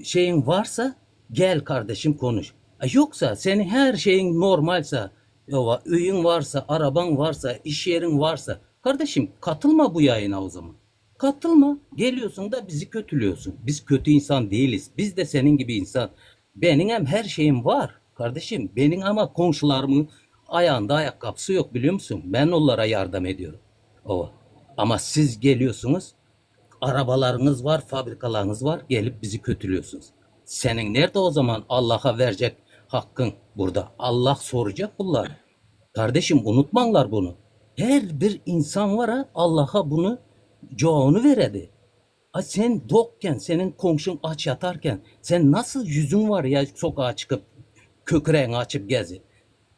şeyin varsa gel kardeşim konuş. E yoksa senin her şeyin normalse, öyün varsa, araban varsa, iş yerin varsa kardeşim katılma bu yayına o zaman. Katılma. Geliyorsun da bizi kötülüyorsun. Biz kötü insan değiliz. Biz de senin gibi insan. Benim hem her şeyim var kardeşim. Benim ama komşularımın ayağında ayakkabısı yok biliyor musun? Ben onlara yardım ediyorum. O. Ama siz geliyorsunuz, arabalarınız var, fabrikalarınız var, gelip bizi kötülüyorsunuz. Senin nerede o zaman Allah'a verecek hakkın burada? Allah soracak bunlar. Kardeşim unutmanlar bunu. Her bir insan var ha Allah'a bunu cevabını veredi. Ay sen dokken, senin komşun aç yatarken sen nasıl yüzün var ya sokağa çıkıp köküreğini açıp gezi.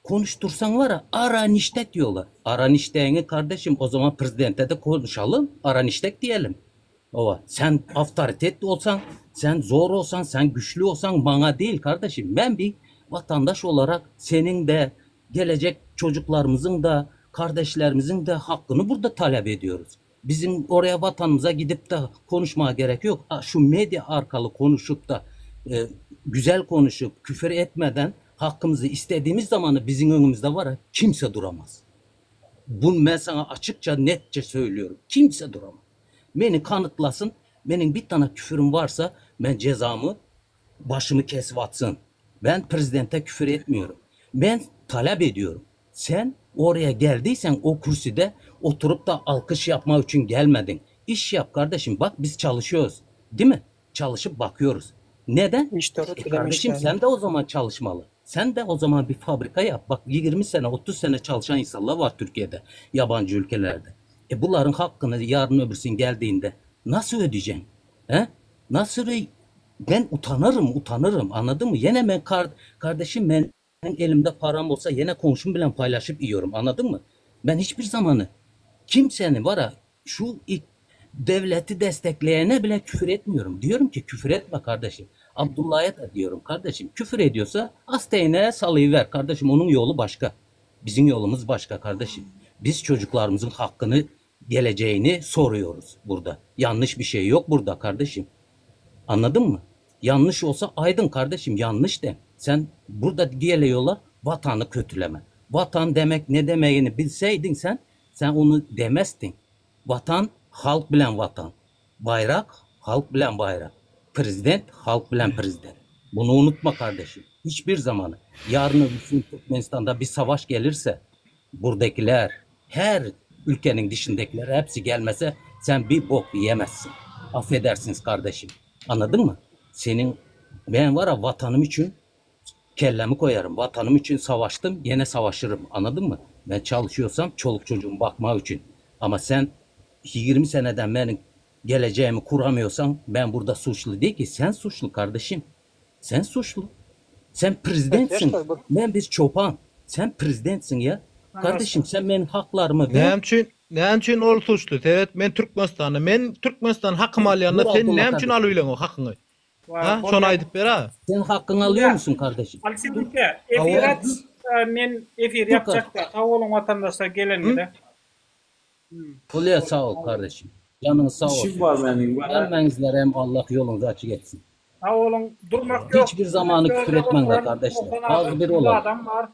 Konuştursan var ya araniştek diyorlar. Aranişteğini kardeşim o zaman prezidente de konuşalım. Araniştek diyelim. Ova, sen avtoritet olsan, sen zor olsan, sen güçlü olsan bana değil kardeşim. Ben bir vatandaş olarak senin de gelecek çocuklarımızın da kardeşlerimizin de hakkını burada talep ediyoruz. Bizim oraya vatanımıza gidip de konuşmaya gerek yok. Şu medya arkalı konuşup da e, güzel konuşup küfür etmeden hakkımızı istediğimiz zamanı bizim önümüzde var kimse duramaz. Bunu ben sana açıkça netçe söylüyorum. Kimse duramaz. Beni kanıtlasın. Benim bir tane küfürüm varsa ben cezamı başımı kesip atsın. Ben prezidente küfür etmiyorum. Ben talep ediyorum. Sen oraya geldiysen o kürsüde oturup da alkış yapmak için gelmedin. İş yap kardeşim. Bak biz çalışıyoruz. Değil mi? Çalışıp bakıyoruz. Neden? E kardeşim sen de o zaman çalışmalı. Sen de o zaman bir fabrika yap. Bak 20 sene 30 sene çalışan insanlar var Türkiye'de. Yabancı ülkelerde. E bunların hakkını yarın öbürsün geldiğinde nasıl ödeyeceksin? He? Nasıl ben utanırım, utanırım. Anladın mı? Yine ben kar, kardeşim ben elimde param olsa yine komşum bile paylaşıp yiyorum. Anladın mı? Ben hiçbir zamanı kimsenin var ha şu devleti destekleyene bile küfür etmiyorum. Diyorum ki küfür etme kardeşim. Abdullah'a da diyorum kardeşim küfür ediyorsa asteğine salıver kardeşim onun yolu başka. Bizim yolumuz başka kardeşim. Biz çocuklarımızın hakkını geleceğini soruyoruz burada. Yanlış bir şey yok burada kardeşim. Anladın mı? Yanlış olsa aydın kardeşim yanlış de. Sen burada geliyorlar vatanı kötüleme. Vatan demek ne demeyini bilseydin sen sen onu demezdin. Vatan halk bilen vatan. Bayrak halk bilen bayrak. Prezident halk bilen prezident. Bunu unutma kardeşim. Hiçbir zamanı. Yarın öbür gün Türkmenistan'da bir savaş gelirse buradakiler her ülkenin dışındakiler hepsi gelmese sen bir bok yiyemezsin. Affedersiniz kardeşim. Anladın mı? Senin ben var ya vatanım için kellemi koyarım. Vatanım için savaştım, yine savaşırım. Anladın mı? Ben çalışıyorsam çoluk çocuğum bakmak için. Ama sen 20 seneden benim geleceğimi kuramıyorsan ben burada suçlu değil ki. Sen suçlu kardeşim. Sen suçlu. Sen prezidentsin. Ben bir çoban. Sen prezidentsin ya. Kardeşim sen benim haklarımı ver.
Näme üçin näme üçin ol suçly? Seret men Türkmenistanda men Türkmenistan hakymy alýanda
Dur
sen
Abdullah
näme üçin
kardeşim.
alybileňok hakyňy? Ha şony aýdyp ber a.
Sen hakyňy alýar musun kardeşim?
Alşibike, efir aç, men efir ýapjakda. Sag boluň watandaşlar geleniňize.
Bolýa sag ol kardeşim. Janyňyz sag
Işim
bolsun.
bar meniň.
Hemmäňizlere hem Allah ýoluňyzy açyk etsin.
Sag boluň. Durmak ýok.
Hiçbir zamany küfür etmäňler kardeşler. Az bir olalım.
Adam bar.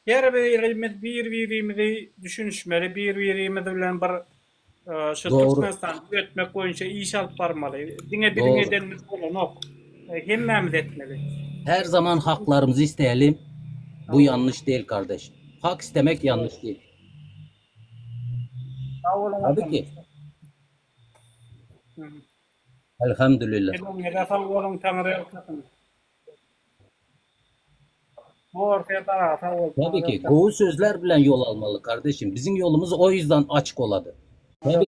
Her birimiz bir-birimizi düşünişmeli, bir-birimiz bilen bir e, şu
Dogry.
Türkmenistany düzetmek boýunça iş alyp barmaly. Diňe biziň
Dogry.
edenimiz bolanok. E, Hemmämiz etmeli.
Her zaman haklarımızı isteyelim. Bu yanlış değil kardeş. Hak istemek yanlış değil.
Sag boluň.
Tabii ki. Elhamdülillah.
Eliňize sag boluň, Taňry ýalkasyn. Bor, Serdar aga, sag bol.
Tabii ki. Doğru sözler bilen yol almalı kardeşim. Bizim yolumuz o yüzden açık oladı. Tabii.